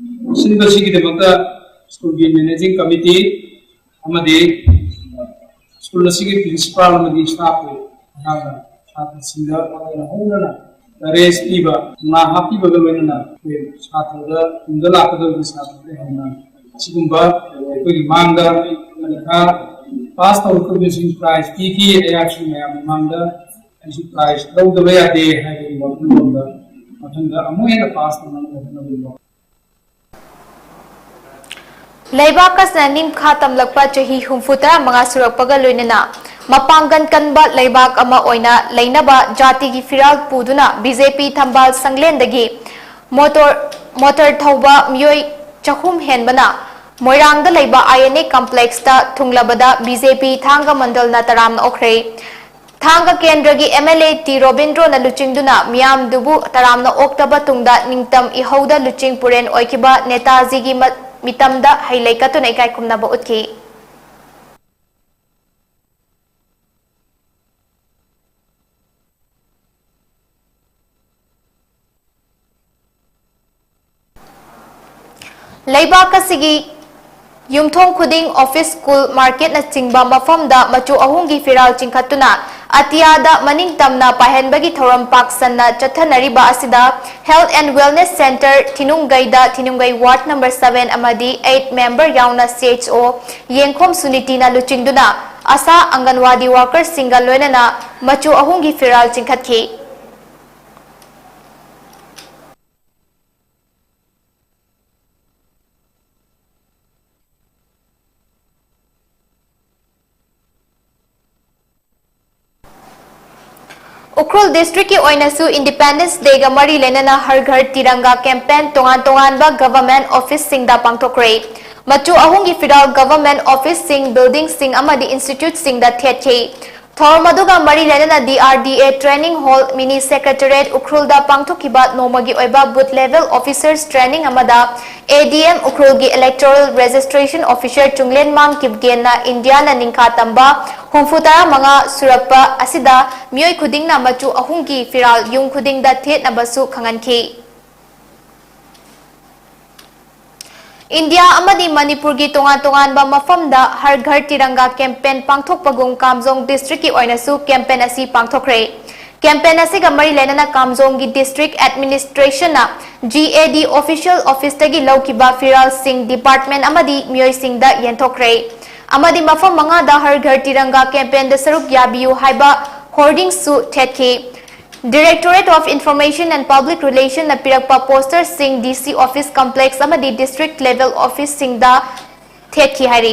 ꯁꯤꯟꯕꯁꯤꯒꯤꯗꯃꯛꯇ ꯁ꯭ꯀꯨꯜꯒꯤ ꯃꯦꯅꯦꯖꯤꯡ ꯀꯃꯤꯇꯤ ꯑꯃꯗꯤ ꯁ꯭ꯀꯨꯜ ꯑꯁꯤꯒꯤ ꯄ꯭ꯔꯤꯟꯁꯤꯄꯥꯜ ꯑꯃꯗꯤ ꯁ꯭ꯇꯥꯐꯄꯨ ꯑꯩꯍꯥꯛꯅ ꯁꯥꯇ꯭ꯔꯁꯤꯡꯗ ꯍꯧꯅꯅ ꯀꯔꯦꯖ ꯄꯤꯕ, ꯃꯅꯥ ꯍꯥꯞꯄꯤꯕꯒ ꯂꯣꯏꯅꯅ ꯑꯩꯈꯣꯏ ꯁꯥꯇ꯭ꯔꯗ, ꯇꯨꯡꯗ ꯂꯥꯛꯀꯗꯧꯔꯤꯕ ꯁꯥꯇ꯭ꯔꯗ ꯍꯦꯟꯅ ꯑꯁꯤꯒꯨꯝꯕ ꯑꯩꯈꯣꯏꯒꯤ ꯃꯥꯡꯗ ꯄꯔꯤꯈꯥ ꯄꯥꯁ ꯇꯧꯔꯛꯇꯕꯁꯤꯡ ꯄ꯭ꯔꯥꯏꯖ ꯄꯤꯈꯤ꯫ ꯑꯩꯍꯥꯛꯁꯨ ꯃꯌꯥꯝ ꯃꯃꯥꯡꯗ ꯑꯩꯁꯨ ꯄ꯭ꯔꯥꯏꯖ ꯂꯧꯗꯕ ꯌꯥꯗꯦ ꯍꯥꯏꯕꯒꯤ ꯋꯥꯈꯜꯂꯣꯟꯗ ꯃꯊꯪꯗ ꯑꯃꯨꯛ ꯍꯦꯟꯅ ꯄꯥꯁ ꯇꯧꯅꯕ ꯍꯣꯠꯅꯕꯒꯤ ꯋꯥꯈꯜ꯫ ꯂꯩꯕꯥꯛ ꯑꯁꯤꯅ ꯅꯤꯡꯈꯥ ꯇꯝꯂꯛꯄ ꯆꯍꯤ ꯍꯨꯝꯐꯨ ꯇꯔꯥ ꯃꯉꯥ ꯁꯨꯔꯛꯄꯒ ꯂꯣꯏꯅꯅ ꯃꯄꯥꯡꯒꯜ ꯀꯟꯕ ꯂꯩꯕꯥꯛ ꯑꯃ ꯑꯣꯏꯅ ꯂꯩꯅꯕ ꯖꯥꯇꯤꯒꯤ ꯐꯤꯔꯥꯜ ꯄꯨꯗꯨꯅ ꯕꯤ ꯖꯦ ꯄꯤ ꯊꯝꯕꯥꯜ ꯁꯪꯂꯦꯟꯗꯒꯤ ꯃꯣꯇꯣꯔ, ꯃꯣꯇꯣꯔ ꯊꯧꯕ ꯃꯤꯑꯣꯏ ꯆꯍꯨꯝ ꯍꯦꯟꯕꯅ ꯃꯣꯏꯔꯥꯡꯗ ꯂꯩꯕ ꯑꯥꯏ ꯑꯦꯟ ꯑꯦ ꯀꯝꯄ꯭ꯂꯦꯛꯁꯇ ꯊꯨꯡꯂꯕꯗ ꯕꯤ ꯖꯦ ꯄꯤ ꯊꯥꯡꯒ ꯃꯟꯗꯜꯅ ꯇꯔꯥꯝꯅ ꯑꯣꯛꯈ꯭ꯔꯦ꯫ ꯊꯥꯡꯒ ꯀꯦꯟꯗ꯭ꯔꯒꯤ ꯑꯦꯝ ꯑꯦꯜ ꯑꯦ ꯇꯤ ꯔꯣꯕꯤꯟꯗ꯭ꯔꯣꯅ ꯂꯨꯆꯤꯡꯗꯨꯅ ꯃꯤꯌꯥꯝꯗꯨꯕꯨ ꯇꯔꯥꯝꯅ ꯑꯣꯛꯇꯕ ꯇꯨꯡꯗ ꯅꯤꯡꯇꯝ ꯏꯍꯧꯗ ꯂꯨꯆꯤꯡ ꯄꯨꯔꯦꯟ ꯑꯣꯏꯈꯤꯕ ꯅꯦꯇꯥꯖꯤꯒꯤ ꯃ-, ꯃꯤꯇꯝꯗ ꯍꯩꯂꯩ ꯀꯠꯇꯨꯅ ꯏꯀꯥꯏ ꯈꯨꯝꯅꯕ ꯎꯠꯈꯤ꯫ ꯂꯩꯕꯥꯛ ꯑꯁꯤꯒꯤ ꯌꯨꯝꯊꯣꯡ ꯈꯨꯗꯤꯡ, ꯑꯣꯐꯤꯁ, ꯁ꯭ꯀꯨꯜ, ꯃꯥꯔꯀꯦꯠꯅꯆꯤꯡꯕ ꯃꯐꯝꯗ ꯃꯆꯨ ꯑꯍꯨꯝꯒꯤ ꯐꯤꯔꯥꯜ ꯆꯤꯡꯈꯠꯇꯨꯅ ꯑꯇꯤꯌꯥꯗ ꯃꯅꯤꯡ ꯇꯝꯅ ꯄꯥꯏꯍꯟꯕꯒꯤ ꯊꯧꯔꯝ ꯄꯥꯛ ꯁꯟꯅ ꯆꯠꯊꯅꯔꯤꯕ ꯑꯁꯤꯗ Health and Wellness Centre ꯊꯤꯅꯨꯡꯒꯩꯗ ꯊꯤꯅꯨꯡꯒꯩ ward number seven ꯑꯃꯗꯤ eight member ꯌꯥꯎꯅ C H O ꯌꯦꯡꯈꯣꯝ ꯁꯨꯅꯤꯇꯤꯅ ꯂꯨꯆꯤꯡꯗꯨꯅ ꯑꯁꯥ ꯑꯪꯒꯟꯋꯥꯗꯤ workerꯁꯤꯡꯒ ꯂꯣꯏꯅꯅ ꯃꯆꯨ ꯑꯍꯨꯝꯒꯤ ꯐꯤꯔꯥꯜ ꯆꯤꯡꯈꯠꯈꯤ꯫ ꯎꯈ꯭ꯔꯨꯜ ꯗꯤꯁꯇ꯭ꯔꯤꯛꯀꯤ ꯑꯣꯏꯅꯁꯨ ꯏꯟꯗꯤꯄꯦꯟꯗꯦꯟꯁ ꯗꯦꯒ ꯃꯔꯤ ꯂꯩꯅꯅ ꯍꯔ ꯘꯔ ꯇꯤꯔꯪꯒꯥ ꯀꯦꯝꯄꯦꯟ ꯇꯣꯉꯥꯟ ꯇꯣꯉꯥꯟꯕ ꯒꯚꯔꯟꯃꯦꯟꯠ ꯑꯣꯐꯤꯁꯁꯤꯡꯗ ꯄꯥꯡꯊꯣꯛꯈ꯭ꯔꯦ꯫ ꯃꯆꯨ ꯑꯍꯨꯝꯒꯤ ꯐꯤꯔꯥꯜ ꯒꯚꯔꯟꯃꯦꯟꯠ ꯑꯣꯐꯤꯁꯁꯤꯡ, ꯕꯤꯜꯗꯤꯡꯁꯤꯡ ꯑꯃꯗꯤ ꯏꯟꯁꯇꯤꯇ꯭ꯌꯨꯠꯁꯤꯡꯗ ꯊꯦꯠꯈꯤ꯫ ꯊꯧꯔꯝ ꯑꯗꯨꯒ ꯃꯔꯤ ꯂꯩꯅꯅ ꯗꯤ ꯑꯥꯔ ꯗꯤ ꯑꯦ ꯇ꯭ꯔꯦꯅꯤꯡ ꯍꯣꯜ, ꯃꯤꯅꯤ ꯁꯦꯀ꯭ꯔꯦꯇꯔꯤꯌꯦꯠ ꯎꯈ꯭ꯔꯨꯜꯗ ꯄꯥꯡꯊꯣꯛꯈꯤꯕ ꯅꯣꯡꯃꯒꯤ ꯑꯣꯏꯕ ꯕꯨꯊ ꯂꯦꯚꯦꯜ ꯑꯣꯐꯤꯁꯔꯁ ꯇ꯭ꯔꯦꯅꯤꯡ ꯑꯃꯗ ꯑꯦ ꯗꯤ ꯑꯦꯝ ꯎꯈ꯭ꯔꯨꯜꯒꯤ ꯏꯂꯦꯛꯇꯣꯔꯦꯜ ꯔꯦꯖꯤꯁꯇ꯭ꯔꯦꯁꯟ ꯑꯣꯐꯤꯁꯔ ꯆꯨꯡꯂꯦꯟꯃꯥꯡ ꯀꯤꯞꯒꯦꯟꯅ ꯏꯟꯗꯤꯌꯥꯅ ꯅꯤꯡꯈꯥ ꯇꯝꯕ ꯍꯨꯝꯐꯨ ꯇꯔꯥ ꯃꯉꯥ ꯁꯨꯔꯛꯄ ꯑꯁꯤꯗ ꯃꯤꯑꯣꯏ ꯈꯨꯗꯤꯡꯅ ꯃꯆꯨ ꯑꯍꯨꯝꯒꯤ ꯐꯤꯔꯥꯜ ꯌꯨꯝ ꯈꯨꯗꯤꯡꯗ ꯊꯦꯠꯅꯕꯁꯨ ꯈꯪꯍꯟꯈꯤ꯫ ꯏꯟꯗꯤꯌꯥ ꯑꯃꯗꯤ ꯃꯅꯤꯄꯨꯔꯒꯤ ꯇꯣꯉꯥꯟ ꯇꯣꯉꯥꯟꯕ ꯃꯐꯝꯗ ꯍꯔ ꯘꯔ ꯇꯤꯔꯪꯒꯥ ꯀꯦꯝꯄꯦꯟ ꯄꯥꯡꯊꯣꯛꯄꯒꯨꯝ ꯀꯥꯝꯖꯣꯡ ꯗꯤꯁꯇ꯭ꯔꯤꯛꯀꯤ ꯑꯣꯏꯅꯁꯨ ꯀꯦꯝꯄꯦꯟ ꯑꯁꯤ ꯄꯥꯡꯊꯣꯛꯈ꯭ꯔꯦ꯫ ꯀꯦꯝꯄꯦꯟ ꯑꯁꯤꯒ ꯃꯔꯤ ꯂꯩꯅꯅ ꯀꯥꯝꯖꯣꯡꯒꯤ ꯗꯤꯁꯇ꯭ꯔꯤꯛ ꯑꯦꯗꯃꯤꯅꯤꯁꯇ꯭ꯔꯦꯁꯟꯅ ꯖꯤ ꯑꯦ ꯗꯤ ꯑꯣꯐꯤꯁꯤꯌꯦꯜ ꯑꯣꯐꯤꯁꯇꯒꯤ ꯂꯧꯈꯤꯕ ꯐꯤꯔꯥꯜꯁꯤꯡ ꯗꯤꯄꯥꯔꯠꯃꯦꯟꯠ ꯑꯃꯗꯤ ꯃꯤꯑꯣꯏꯁꯤꯡꯗ ꯌꯦꯟꯊꯣꯛꯈ꯭ꯔꯦ꯫ ꯑꯃꯗꯤ ꯃꯐꯝ ꯃꯉꯥꯗ ꯍꯔ ꯘꯔ ꯇꯤꯔꯪꯒꯥ ꯀꯦꯝꯄꯦꯟꯗ ꯁꯔꯨꯛ ꯌꯥꯕꯤꯌꯨ ꯍꯥꯏꯕ ꯍꯣꯔꯗꯤꯡꯁꯨ ꯊꯦꯠꯈꯤ꯫ Directorate of Information and Public Relationꯅ ꯄꯤꯔꯛꯄ ꯄꯣꯁꯇꯔꯁꯤꯡ ꯗꯤ ꯁꯤ ꯑꯣꯐꯤꯁ ꯀꯝꯄ꯭ꯂꯦꯛꯁ ꯑꯃꯗꯤ ꯗꯤꯁꯇ꯭ꯔꯤꯛ ꯂꯦꯚꯦꯜ ꯑꯣꯐꯤꯁꯁꯤꯡꯗ ꯊꯦꯠꯈꯤ ꯍꯥꯏꯔꯤ꯫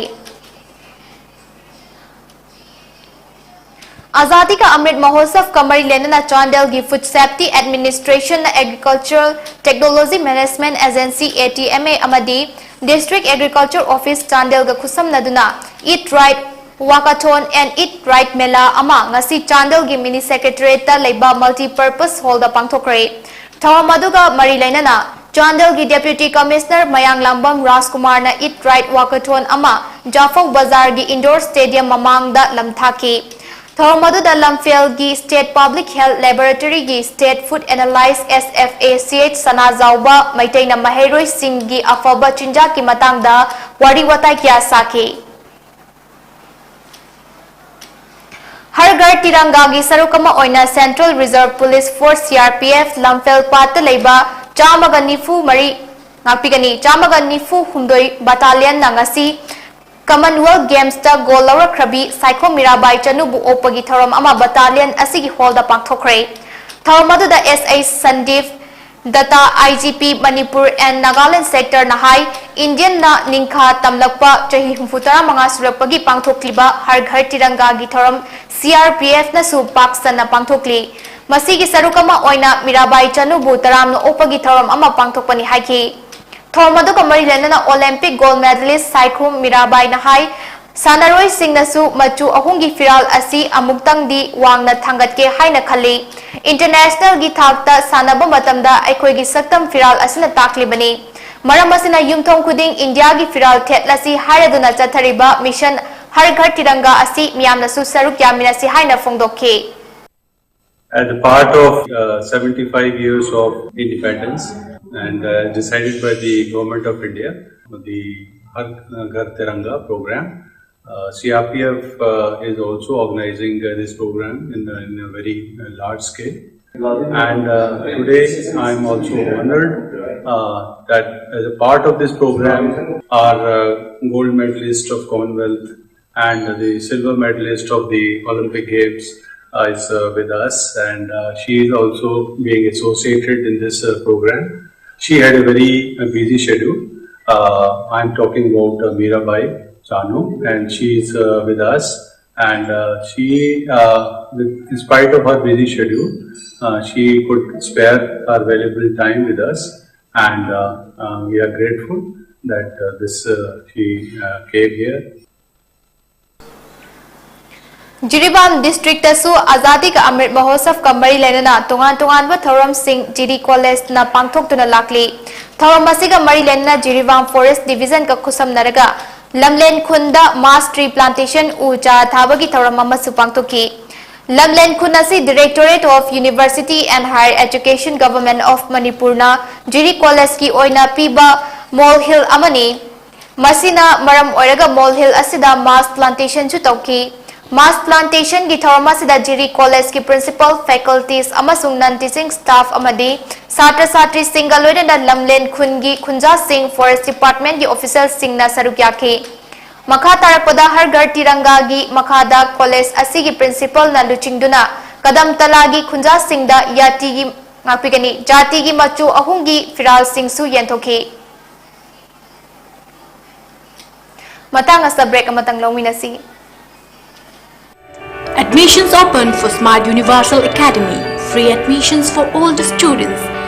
ꯑꯖꯥꯗꯤ ꯀꯥ ꯑꯃ꯭ꯔꯤꯠ ꯃꯍꯣꯠꯁꯕꯀ ꯃꯔꯤ ꯂꯩꯅꯅ ꯆꯥꯟꯗꯦꯜꯒꯤ ꯐꯨꯗ ꯁꯦꯐꯇꯤ ꯑꯦꯗꯃꯤꯅꯤꯁꯇ꯭ꯔꯦꯁꯟꯅ agricultural technology management agency, A T M A, ꯑꯃꯗꯤ ꯗꯤꯁꯇ꯭ꯔꯤꯛ ꯑꯦꯒ꯭ꯔꯤꯀꯜꯆꯔ ꯑꯣꯐꯤꯁ ꯆꯥꯟꯗꯦꯜꯒ ꯈꯨꯠꯁꯝꯅꯗꯨꯅ Eat Right Walkathon and Eat Right Mela ꯑꯃ ꯉꯁꯤ ꯆꯥꯟꯗꯦꯜꯒꯤ ꯃꯤꯅꯤ ꯁꯦꯀ꯭ꯔꯦꯇꯔꯤꯌꯦꯠꯇ ꯂꯩꯕ ꯃꯜꯇꯤꯄꯔꯄꯁ ꯍꯣꯜꯗ ꯄꯥꯡꯊꯣꯛꯈ꯭ꯔꯦ꯫ ꯊꯧꯔꯝ ꯑꯗꯨꯒ ꯃꯔꯤ ꯂꯩꯅꯅ ꯆꯥꯟꯗꯦꯜꯒꯤ ꯗꯦꯄ꯭ꯌꯨꯇꯤ ꯀꯃꯤꯁꯅꯔ ꯃꯌꯥꯡꯂꯥꯝꯕꯝ ꯔꯥꯖꯀꯨꯃꯥꯔꯅ Eat Right Walkathon ꯑꯃ ꯖꯥꯐꯧ ꯕꯖꯥꯔꯒꯤ ꯏꯟꯗꯣꯔ ꯁ꯭ꯇꯦꯗꯤꯌꯝ ꯃꯃꯥꯡꯗ ꯂꯝꯊꯥꯈꯤ꯫ ꯊꯧꯔꯝ ꯑꯗꯨꯗ ꯂꯝꯐꯦꯜꯒꯤ ꯁ꯭ꯇꯦꯠ ꯄꯕ꯭ꯂꯤꯛ ꯍꯦꯜꯊ ꯂꯦꯕꯣꯔꯦꯇꯔꯤꯒꯤ state food analyst, S F A, C H ꯁꯅꯥꯖꯥꯎꯕ ꯃꯩꯇꯩꯅ ꯃꯍꯩꯔꯣꯏꯁꯤꯡꯒꯤ ꯑꯐꯕ ꯆꯤꯟꯖꯥꯛꯀꯤ ꯃꯇꯥꯡꯗ ꯋꯥꯔꯤ ꯋꯥꯇꯥꯏ ꯀꯌꯥ ꯁꯥꯈꯤ꯫ ꯍꯔ ꯘꯔ ꯇꯤꯔꯪꯒꯥꯒꯤ ꯁꯔꯨꯛ ꯑꯃ ꯑꯣꯏꯅ central reserve police force, C R P F, Lamphel ꯄꯥꯠꯇ ꯂꯩꯕ ꯆꯥꯝꯃꯒ ꯅꯤꯐꯨ ꯃꯔꯤ, ꯉꯥꯛꯄꯤꯒꯅꯤ, ꯆꯥꯝꯃꯒ ꯅꯤꯐꯨ ꯍꯨꯝꯗꯣꯏ ꯕꯠꯇꯥꯂꯤꯌꯟꯅ ꯉꯁꯤ ꯀꯃꯟꯋꯦꯜꯊ ꯒꯦꯝꯁꯇ ꯒꯣꯜ ꯂꯧꯔꯛꯈ꯭ꯔꯕꯤ ꯁꯥꯏꯈꯣꯝ ꯃꯤꯔꯥꯕꯥꯏ ꯆꯅꯨꯕꯨ ꯑꯣꯛꯄꯒꯤ ꯊꯧꯔꯝ ꯑꯃ ꯕꯠꯇꯥꯂꯤꯌꯟ ꯑꯁꯤꯒꯤ ꯍꯣꯜꯗ ꯄꯥꯡꯊꯣꯛꯈ꯭ꯔꯦ꯫ ꯊꯧꯔꯝ ꯑꯗꯨꯗ S H Sandip Datta, I G P Manipur and Nagaland sectorꯅ ꯍꯥꯏ, ꯏꯟꯗꯤꯌꯟꯅ ꯅꯤꯡꯈꯥ ꯇꯝꯂꯛꯄ ꯆꯍꯤ ꯍꯨꯝꯐꯨ ꯇꯔꯥ ꯃꯉꯥ ꯁꯨꯔꯛꯄꯒꯤ ꯄꯥꯡꯊꯣꯛꯂꯤꯕ ꯍꯔ ꯘꯔ ꯇꯤꯔꯪꯒꯥꯒꯤ ꯊꯧꯔꯝ ꯁꯤ ꯑꯥꯔ ꯄꯤ ꯑꯦꯐꯅꯁꯨ ꯄꯥꯛ ꯁꯟꯅ ꯄꯥꯡꯊꯣꯛꯂꯤ꯫ ꯃꯁꯤꯒꯤ ꯁꯔꯨꯛ ꯑꯃ ꯑꯣꯏꯅ ꯃꯤꯔꯥꯕꯥꯏ ꯆꯅꯨꯕꯨ ꯇꯔꯥꯝꯅ ꯑꯣꯛꯄꯒꯤ ꯊꯧꯔꯝ ꯑꯃ ꯄꯥꯡꯊꯣꯛꯄꯅꯤ ꯍꯥꯏꯈꯤ꯫ ꯊꯧꯔꯝ ꯑꯗꯨꯒ ꯃꯔꯤ ꯂꯩꯅꯅ ꯑꯣꯂꯦꯝꯄꯤꯛ ꯒꯣꯜꯗ ꯃꯦꯗꯂꯤꯁ ꯁꯥꯏꯈꯨꯝ ꯃꯤꯔꯥꯕꯥꯏꯅ ꯍꯥꯏ, ꯁꯥꯟꯅꯔꯣꯏꯁꯤꯡꯅꯁꯨ ꯃꯆꯨ ꯑꯍꯨꯝꯒꯤ ꯐꯤꯔꯥꯜ ꯑꯁꯤ ꯑꯃꯨꯛꯇꯪꯗꯤ ꯋꯥꯡꯅ ꯊꯥꯡꯒꯠꯀꯦ ꯍꯥꯏꯅ ꯈꯜꯂꯤ꯫ ꯏꯟꯇꯔꯅꯦꯁꯅꯦꯜꯒꯤ ꯊꯥꯛꯇ ꯁꯥꯟꯅꯕ ꯃꯇꯝꯗ ꯑꯩꯈꯣꯏꯒꯤ ꯁꯛꯇꯝ ꯐꯤꯔꯥꯜ ꯑꯁꯤꯅ ꯇꯥꯛꯂꯤꯕꯅꯤ꯫ ꯃꯔꯝ ꯑꯁꯤꯅ ꯌꯨꯝꯊꯣꯡ ꯈꯨꯗꯤꯡ ꯏꯟꯗꯤꯌꯥꯒꯤ ꯐꯤꯔꯥꯜ ꯊꯦꯠꯂꯁꯤ ꯍꯥꯏꯔꯗꯨꯅ ꯆꯠꯊꯔꯤꯕ ꯃꯤꯁꯟ ꯍꯔ ꯘꯔ ꯇꯤꯔꯪꯒꯥ ꯑꯁꯤ ꯃꯤꯌꯥꯝꯅꯁꯨ ꯁꯔꯨꯛ ꯌꯥꯃꯤꯟꯅꯁꯤ ꯍꯥꯏꯅ ꯐꯣꯡꯗꯣꯛꯈꯤ꯫ As a part of uh, seventy-five years of independence and uh, decided by the Government of India, the Har Ghar Tiranga program, uh, C R P F uh, is also organizing uh, this program in, in a very uh, large scale. And uh, today I am also honored uh, that as a part of this program, our uh, gold medalist of Commonwealth and the silver medalist of the Olympic Games uh, is uh, with us, and uh, she is also being associated in this uh, program. She had a very uh, busy schedule. Uh, I'm talking about uh, Mirabai Chanu, and she is uh, with us. And uh, she, uh, with, in spite of her busy schedule, uh, she could spare her valuable time with us, and uh, uh, we are grateful that uh, this uh, she uh, came here. Jiribam ꯗꯤꯁꯇ꯭ꯔꯤꯛꯇꯁꯨ ꯑꯖꯥꯗꯤ ꯀ ꯑꯃ꯭ꯔꯤꯠ ꯃꯍꯣꯠꯁꯕꯀ ꯃꯔꯤ ꯂꯩꯅꯅ ꯇꯣꯉꯥꯟ ꯇꯣꯉꯥꯟꯕ ꯊꯧꯔꯝꯁꯤꯡ ꯖꯤꯔꯤ ꯀꯣꯂꯦꯖꯅ ꯄꯥꯡꯊꯣꯛꯇꯨꯅ ꯂꯥꯛꯂꯤ꯫ ꯊꯧꯔꯝ ꯑꯁꯤꯒ ꯃꯔꯤ ꯂꯩꯅꯅ ꯖꯤꯔꯤꯕꯥꯝ ꯐꯣꯔꯦꯁ ꯗꯤꯚꯤꯖꯟꯒ ꯈꯨꯠꯁꯝꯅꯔꯒ ꯂꯝꯂꯦꯟ ꯈꯨꯟꯗ mass tree plantation, ꯎ ꯆꯥꯔꯥ ꯊꯥꯕꯒꯤ ꯊꯧꯔꯝ ꯑꯃꯁꯨ ꯄꯥꯡꯊꯣꯛꯈꯤ꯫ ꯂꯝꯂꯦꯟ ꯈꯨꯟ ꯑꯁꯤ Directorate of University and Higher Education, Government of ꯃꯅꯤꯄꯨꯔꯅ ꯖꯤꯔꯤ ꯀꯣꯂꯦꯖꯀꯤ ꯑꯣꯏꯅ ꯄꯤꯕ ꯃꯣꯜ ꯍꯤꯜ ꯑꯃꯅꯤ꯫ ꯃꯁꯤꯅ ꯃꯔꯝ ꯑꯣꯏꯔꯒ ꯃꯣꯜ ꯍꯤꯜ ꯑꯁꯤꯗ mass plantationꯁꯨ ꯇꯧꯈꯤ꯫ Mass plantationꯒꯤ ꯊꯧꯔꯝ ꯑꯁꯤꯗ ꯖꯤꯔꯤ ꯀꯣꯂꯦꯖꯀꯤ principal, faculties ꯑꯃꯁꯨꯡ non teaching staff ꯑꯃꯗꯤ ꯁꯥꯇ꯭ꯔ ꯁꯥꯇ꯭ꯔꯤꯁꯤꯡꯒ ꯂꯣꯏꯅꯅ ꯂꯝꯂꯦꯟ ꯈꯨꯟꯒꯤ ꯈꯨꯟꯖꯥꯁꯤꯡ, forest departmentꯀꯤ officialꯁꯤꯡꯅ ꯁꯔꯨꯛ ꯌꯥꯈꯤ꯫ ꯃꯈꯥ ꯇꯥꯔꯛꯄꯗ ꯍꯔ ꯘꯔ ꯇꯤꯔꯪꯒꯥꯒꯤ ꯃꯈꯥꯗ ꯀꯣꯂꯦꯖ ꯑꯁꯤꯒꯤ principalꯅ ꯂꯨꯆꯤꯡꯗꯨꯅ ꯀꯗꯝ ꯇꯂꯥꯒꯤ ꯈꯨꯟꯖꯥꯁꯤꯡꯗ ꯌꯥꯇꯤꯒꯤ ꯉꯥꯛꯄꯤꯒꯅꯤ, ꯖꯥꯇꯤꯒꯤ ꯃꯆꯨ ꯑꯍꯨꯝꯒꯤ ꯐꯤꯔꯥꯜꯁꯤꯡꯁꯨ ꯌꯦꯟꯊꯣꯛꯈꯤ꯫ ꯃꯇꯥꯡ ꯑꯁꯤꯗ break ꯑꯃꯇꯪ ꯂꯧꯃꯤꯟꯅꯁꯤ꯫ Admissions open for Smart Universal Academy. Free admissions for all the students.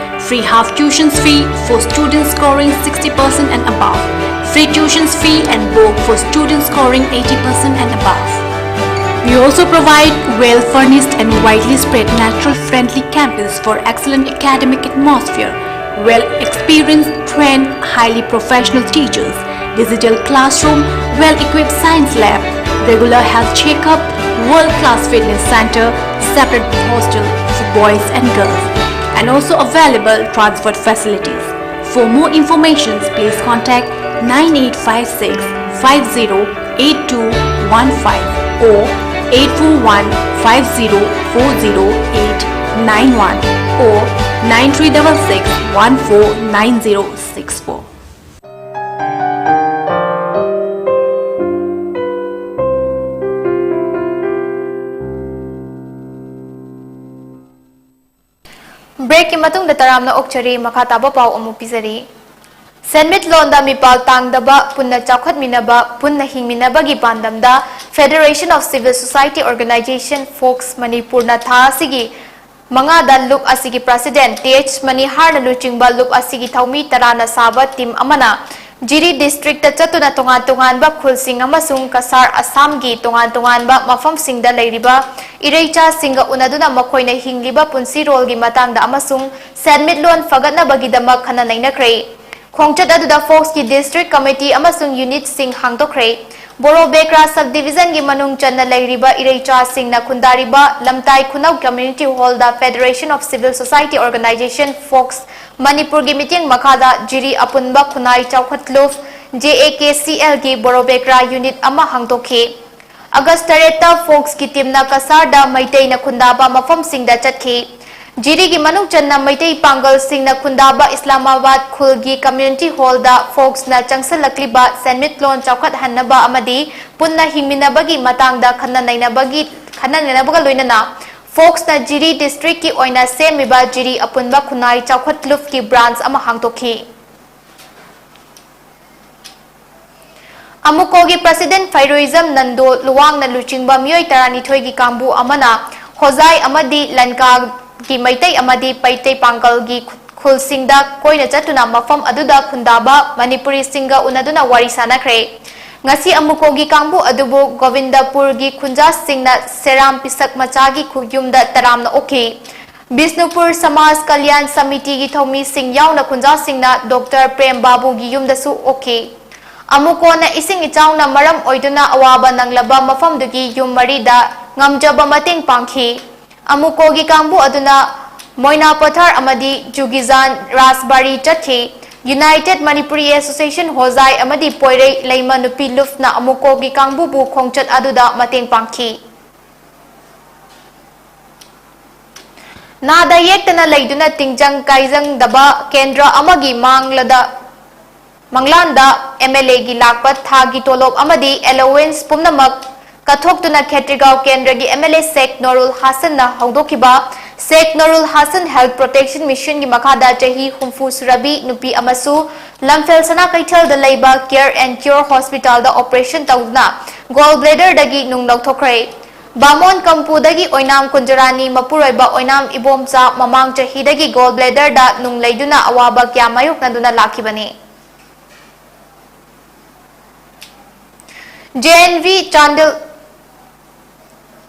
Free half tuition fee for students scoring sixty percent and above. Free tuition fee and book for students scoring eighty percent and above. We also provide well-furnished and widely spread natural-friendly campus for excellent academic atmosphere, well-experienced, trained, highly professional teachers, digital classroom, well-equipped science lab, regular health checkup, world-class fitness center, separate hostel for boys and girls, and also available transport facilities. For more information, please contact nine eight five six five zero eight two one five or eight four one five zero four zero eight nine one or nine three double six one four nine zero six four. Breakꯀꯤ ꯃꯇꯨꯡꯗ ꯇꯔꯥꯝꯅ ꯑꯣꯛꯆꯔꯤ꯫ ꯃꯈꯥ ꯇꯥꯕ ꯄꯥꯎ ꯑꯃꯨꯛ ꯄꯤꯖꯔꯤ꯫ ꯁꯦꯟꯃꯤꯠꯂꯣꯟꯗ ꯃꯤꯄꯥꯜ ꯇꯥꯡꯗꯕ, ꯄꯨꯟꯅ ꯆꯥꯎꯈꯠꯃꯤꯟꯅꯕ, ꯄꯨꯟꯅ ꯍꯤꯡꯃꯤꯟꯅꯕꯒꯤ ꯄꯥꯟꯗꯝꯗ Federation of Civil Society Organization, fox, ꯃꯅꯤꯄꯨꯔꯅ ꯊꯥ ꯑꯁꯤꯒꯤ ꯃꯉꯥꯗ ꯂꯨꯞ ꯑꯁꯤꯒꯤ president ꯇꯤ ꯑꯩꯆ ꯃꯅꯤꯍꯥꯔꯅ ꯂꯨꯆꯤꯡꯕ ꯂꯨꯞ ꯑꯁꯤꯒꯤ ꯊꯧꯃꯤ ꯇꯔꯥꯅ ꯁꯥꯕ team ꯑꯃꯅ ꯖꯤꯔꯤ districtꯇ ꯆꯠꯇꯨꯅ ꯇꯣꯉꯥꯟ ꯇꯣꯉꯥꯟꯕ ꯈꯨꯜꯁꯤꯡ ꯑꯃꯁꯨꯡ ꯀꯁꯥꯔ ꯑꯁꯥꯝꯒꯤ ꯇꯣꯉꯥꯟ ꯇꯣꯉꯥꯟꯕ ꯃꯐꯝꯁꯤꯡꯗ ꯂꯩꯔꯤꯕ ꯏꯔꯩꯆꯥꯁꯤꯡꯒ ꯎꯅꯗꯨꯅ ꯃꯈꯣꯏꯅ ꯍꯤꯡꯂꯤꯕ ꯄꯨꯟꯁꯤꯔꯣꯜꯒꯤ ꯃꯇꯥꯡꯗ ꯑꯃꯁꯨꯡ ꯁꯦꯟꯃꯤꯠꯂꯣꯟ ꯐꯒꯠꯅꯕꯒꯤꯗꯃꯛ ꯈꯟꯅ ꯅꯩꯅꯈ꯭ꯔꯦ꯫ ꯈꯣꯡꯆꯠ ꯑꯗꯨꯗ ꯐꯣꯛꯁꯀꯤ district committee ꯑꯃꯁꯨꯡ unitꯁꯤꯡ ꯍꯥꯡꯗꯣꯛꯈ꯭ꯔꯦ꯫ ꯕꯣꯔꯣꯕꯦꯀ꯭ꯔꯥ sub divisionꯒꯤ ꯃꯅꯨꯡ ꯆꯟꯅ ꯂꯩꯔꯤꯕ ꯏꯔꯩꯆꯥꯁꯤꯡꯅ ꯈꯨꯟꯗꯥꯔꯤꯕ ꯂꯝꯇꯥꯏ ꯈꯨꯅꯧ community hallꯗ Federation of Civil Society Organization, fox, ꯃꯅꯤꯄꯨꯔꯒꯤ ꯃꯤꯠꯌꯦꯡ ꯃꯈꯥꯗ ꯖꯤꯔꯤ ꯑꯄꯨꯟꯕ ꯈꯨꯟꯅꯥꯏ ꯆꯥꯎꯈꯠꯂꯨꯞ, JAKCLꯒꯤ ꯕꯣꯔꯣꯕꯦꯀ꯭ꯔꯥ unit ꯑꯃ ꯍꯥꯡꯗꯣꯛꯈꯤ꯫ ꯑꯥꯒꯁ ꯇꯔꯦꯠꯇ ꯐꯣꯛꯁꯀꯤ teamꯅ ꯀꯁꯥꯔꯗ ꯃꯩꯇꯩꯅ ꯈꯨꯟꯗꯥꯕ ꯃꯐꯝꯁꯤꯡꯗ ꯆꯠꯈꯤ꯫ ꯖꯤꯔꯤꯒꯤ ꯃꯅꯨꯡ ꯆꯟꯅ ꯃꯩꯇꯩ ꯄꯥꯡꯒꯜꯁꯤꯡꯅ ꯈꯨꯟꯗꯥꯕ ꯏꯁꯂꯥꯃꯥꯕꯥꯗ ꯈꯨꯜꯒꯤ community hallꯗ ꯐꯣꯛꯁꯅ ꯆꯪꯁꯤꯜꯂꯛꯂꯤꯕ ꯁꯦꯟꯃꯤꯠꯂꯣꯟ ꯆꯥꯎꯈꯠꯍꯟꯅꯕ ꯑꯃꯗꯤ ꯄꯨꯟꯅ ꯍꯤꯡꯃꯤꯟꯅꯕꯒꯤ ꯃꯇꯥꯡꯗ ꯈꯟꯅ ꯅꯩꯅꯕꯒꯤ, ꯈꯟꯅ ꯅꯩꯅꯕꯒ ꯂꯣꯏꯅꯅ ꯐꯣꯛꯁꯅ ꯖꯤꯔꯤ districtꯀꯤ ꯑꯣꯏꯅ ꯁꯦꯝꯃꯤꯕ ꯖꯤꯔꯤ ꯑꯄꯨꯟꯕ ꯈꯨꯟꯅꯥꯏ ꯆꯥꯎꯈꯠꯂꯨꯞꯀꯤ branch ꯑꯃ ꯍꯥꯡꯗꯣꯛꯈꯤ꯫ ꯑꯃꯨꯀꯣꯒꯤ President ꯐꯩꯔꯣꯏꯖꯝ ꯅꯟꯗꯣ ꯂꯨꯋꯥꯡꯅ ꯂꯨꯆꯤꯡꯕ ꯃꯤꯑꯣꯏ ꯇꯔꯥꯅꯤꯊꯣꯏꯒꯤ ꯀꯥꯡꯕꯨ ꯑꯃꯅ ꯍꯣꯖꯥꯏ ꯑꯃꯗꯤ ꯂꯟꯀꯥꯒꯤ ꯃꯩꯇꯩ ꯑꯃꯗꯤ ꯄꯩꯇꯩ ꯄꯥꯡꯒꯜꯒꯤ ꯈꯨꯜꯁꯤꯡꯗ ꯀꯣꯏꯅ ꯆꯠꯇꯨꯅ ꯃꯐꯝ ꯑꯗꯨꯗ ꯈꯨꯟꯗꯥꯕ ꯃꯅꯤꯄꯨꯔꯤꯁꯤꯡꯒ ꯎꯅꯗꯨꯅ ꯋꯥꯔꯤ ꯁꯥꯅꯈ꯭ꯔꯦ꯫ ꯉꯁꯤ ꯑꯃꯨꯀꯣꯒꯤ ꯀꯥꯡꯕꯨ ꯑꯗꯨꯕꯨ ꯒꯣꯕꯤꯟꯗꯄꯨꯔꯒꯤ ꯈꯨꯟꯖꯥꯁꯤꯡꯅ ꯁꯦꯔꯥꯝ ꯄꯤꯁꯛ ꯃꯆꯥꯒꯤ ꯈꯨ-, ꯌꯨꯝꯗ ꯇꯔꯥꯝꯅ ꯑꯣꯛꯈꯤ꯫ ꯕꯤꯁꯅꯨꯄꯨꯔ ꯁꯃꯥꯖ ꯀꯜꯌꯥꯟ ꯁꯃꯤꯇꯤꯒꯤ ꯊꯧꯃꯤꯁꯤꯡ ꯌꯥꯎꯅ ꯈꯨꯟꯖꯥꯁꯤꯡꯅ ꯗꯣꯛꯇꯔ ꯄ꯭ꯔꯦꯝ ꯕꯥꯕꯨꯒꯤ ꯌꯨꯝꯗꯁꯨ ꯑꯣꯛꯈꯤ꯫ ꯑꯃꯨꯀꯣꯅ ꯏꯁꯤꯡ ꯏꯆꯥꯎꯅ ꯃꯔꯝ ꯑꯣꯏꯗꯨꯅ ꯑꯋꯥꯕ ꯅꯪꯂꯕ ꯃꯐꯝꯗꯨꯒꯤ ꯌꯨꯝ ꯃꯔꯤꯗ ꯉꯝꯖꯕ ꯃꯇꯦꯡ ꯄꯥꯡꯈꯤ꯫ ꯑꯃꯨꯀꯣꯒꯤ ꯀꯥꯡꯕꯨ ꯑꯗꯨꯅ ꯃꯣꯏꯅꯥ ꯄꯊꯥꯔ ꯑꯃꯗꯤ ꯖꯨꯒꯤꯖꯥꯟ ꯔꯥꯖꯕꯥꯔꯤ ꯆꯠꯈꯤ꯫ United Manipuri Association ꯍꯣꯖꯥꯏ ꯑꯃꯗꯤ ꯄꯣꯏꯔꯩ ꯂꯩꯃ ꯅꯨꯄꯤ ꯂꯨꯞꯅ ꯑꯃꯨꯀꯣꯒꯤ ꯀꯥꯡꯕꯨꯕꯨ ꯈꯣꯡꯆꯠ ꯑꯗꯨꯗ ꯃꯇꯦꯡ ꯄꯥꯡꯈꯤ꯫ ꯅꯥꯗ ꯌꯦꯛꯇꯅ ꯂꯩꯗꯨꯅ ꯇꯤꯡꯖꯪ ꯀꯥꯏꯖꯪꯗꯕ ꯀꯦꯟꯗ꯭ꯔ ꯑꯃꯒꯤ ꯃꯥꯡꯂꯗ, ꯃꯪꯂꯥꯟꯗ MLAꯒꯤ ꯂꯥꯛꯄ ꯊꯥꯒꯤ ꯇꯣꯂꯣꯞ ꯑꯃꯗꯤ allowance ꯄꯨꯝꯅꯃꯛ ꯀꯠꯊꯣꯛꯇꯨꯅ ꯈꯦꯇ꯭ꯔꯤꯒꯥꯎ ꯀꯦꯟꯗ꯭ꯔꯒꯤ MLA ꯁꯦꯈ ꯅꯣꯔꯨꯜ ꯍꯥꯁꯟꯅ ꯍꯧꯗꯣꯛꯈꯤꯕ ꯁꯦꯈ ꯅꯣꯔꯨꯜ ꯍꯥꯁꯟ Health Protection Missionꯒꯤ ꯃꯈꯥꯗ ꯆꯍꯤ ꯍꯨꯝꯐꯨ ꯁꯨꯔꯕꯤ ꯅꯨꯄꯤ ꯑꯃꯁꯨ ꯂꯝꯐꯦꯜ ꯁꯅꯥ ꯀꯩꯊꯦꯜꯗ ꯂꯩꯕ Care and Cure Hospitalꯗ operation ꯇꯧꯗꯨꯅ gall bladderꯗꯒꯤ ꯅꯨꯡ ꯂꯧꯊꯣꯛꯈ꯭ꯔꯦ꯫ ꯕꯥꯃꯣꯟ ꯀꯝꯄꯨꯗꯒꯤ ꯑꯣꯏꯅꯥꯝ ꯀꯨꯟꯖꯔꯥꯅꯤ ꯃꯄꯨꯔꯣꯏꯕ ꯑꯣꯏꯅꯥꯝ ꯏꯕꯣꯝꯆꯥ ꯃꯃꯥꯡ ꯆꯍꯤꯗꯒꯤ gall bladderꯗ ꯅꯨꯡ ꯂꯩꯗꯨꯅ ꯑꯋꯥꯕ ꯀꯌꯥ ꯃꯥꯌꯣꯛꯅꯗꯨꯅ ꯂꯥꯛꯈꯤꯕꯅꯤ꯫ JNV ꯆꯥꯟꯗꯦꯜ,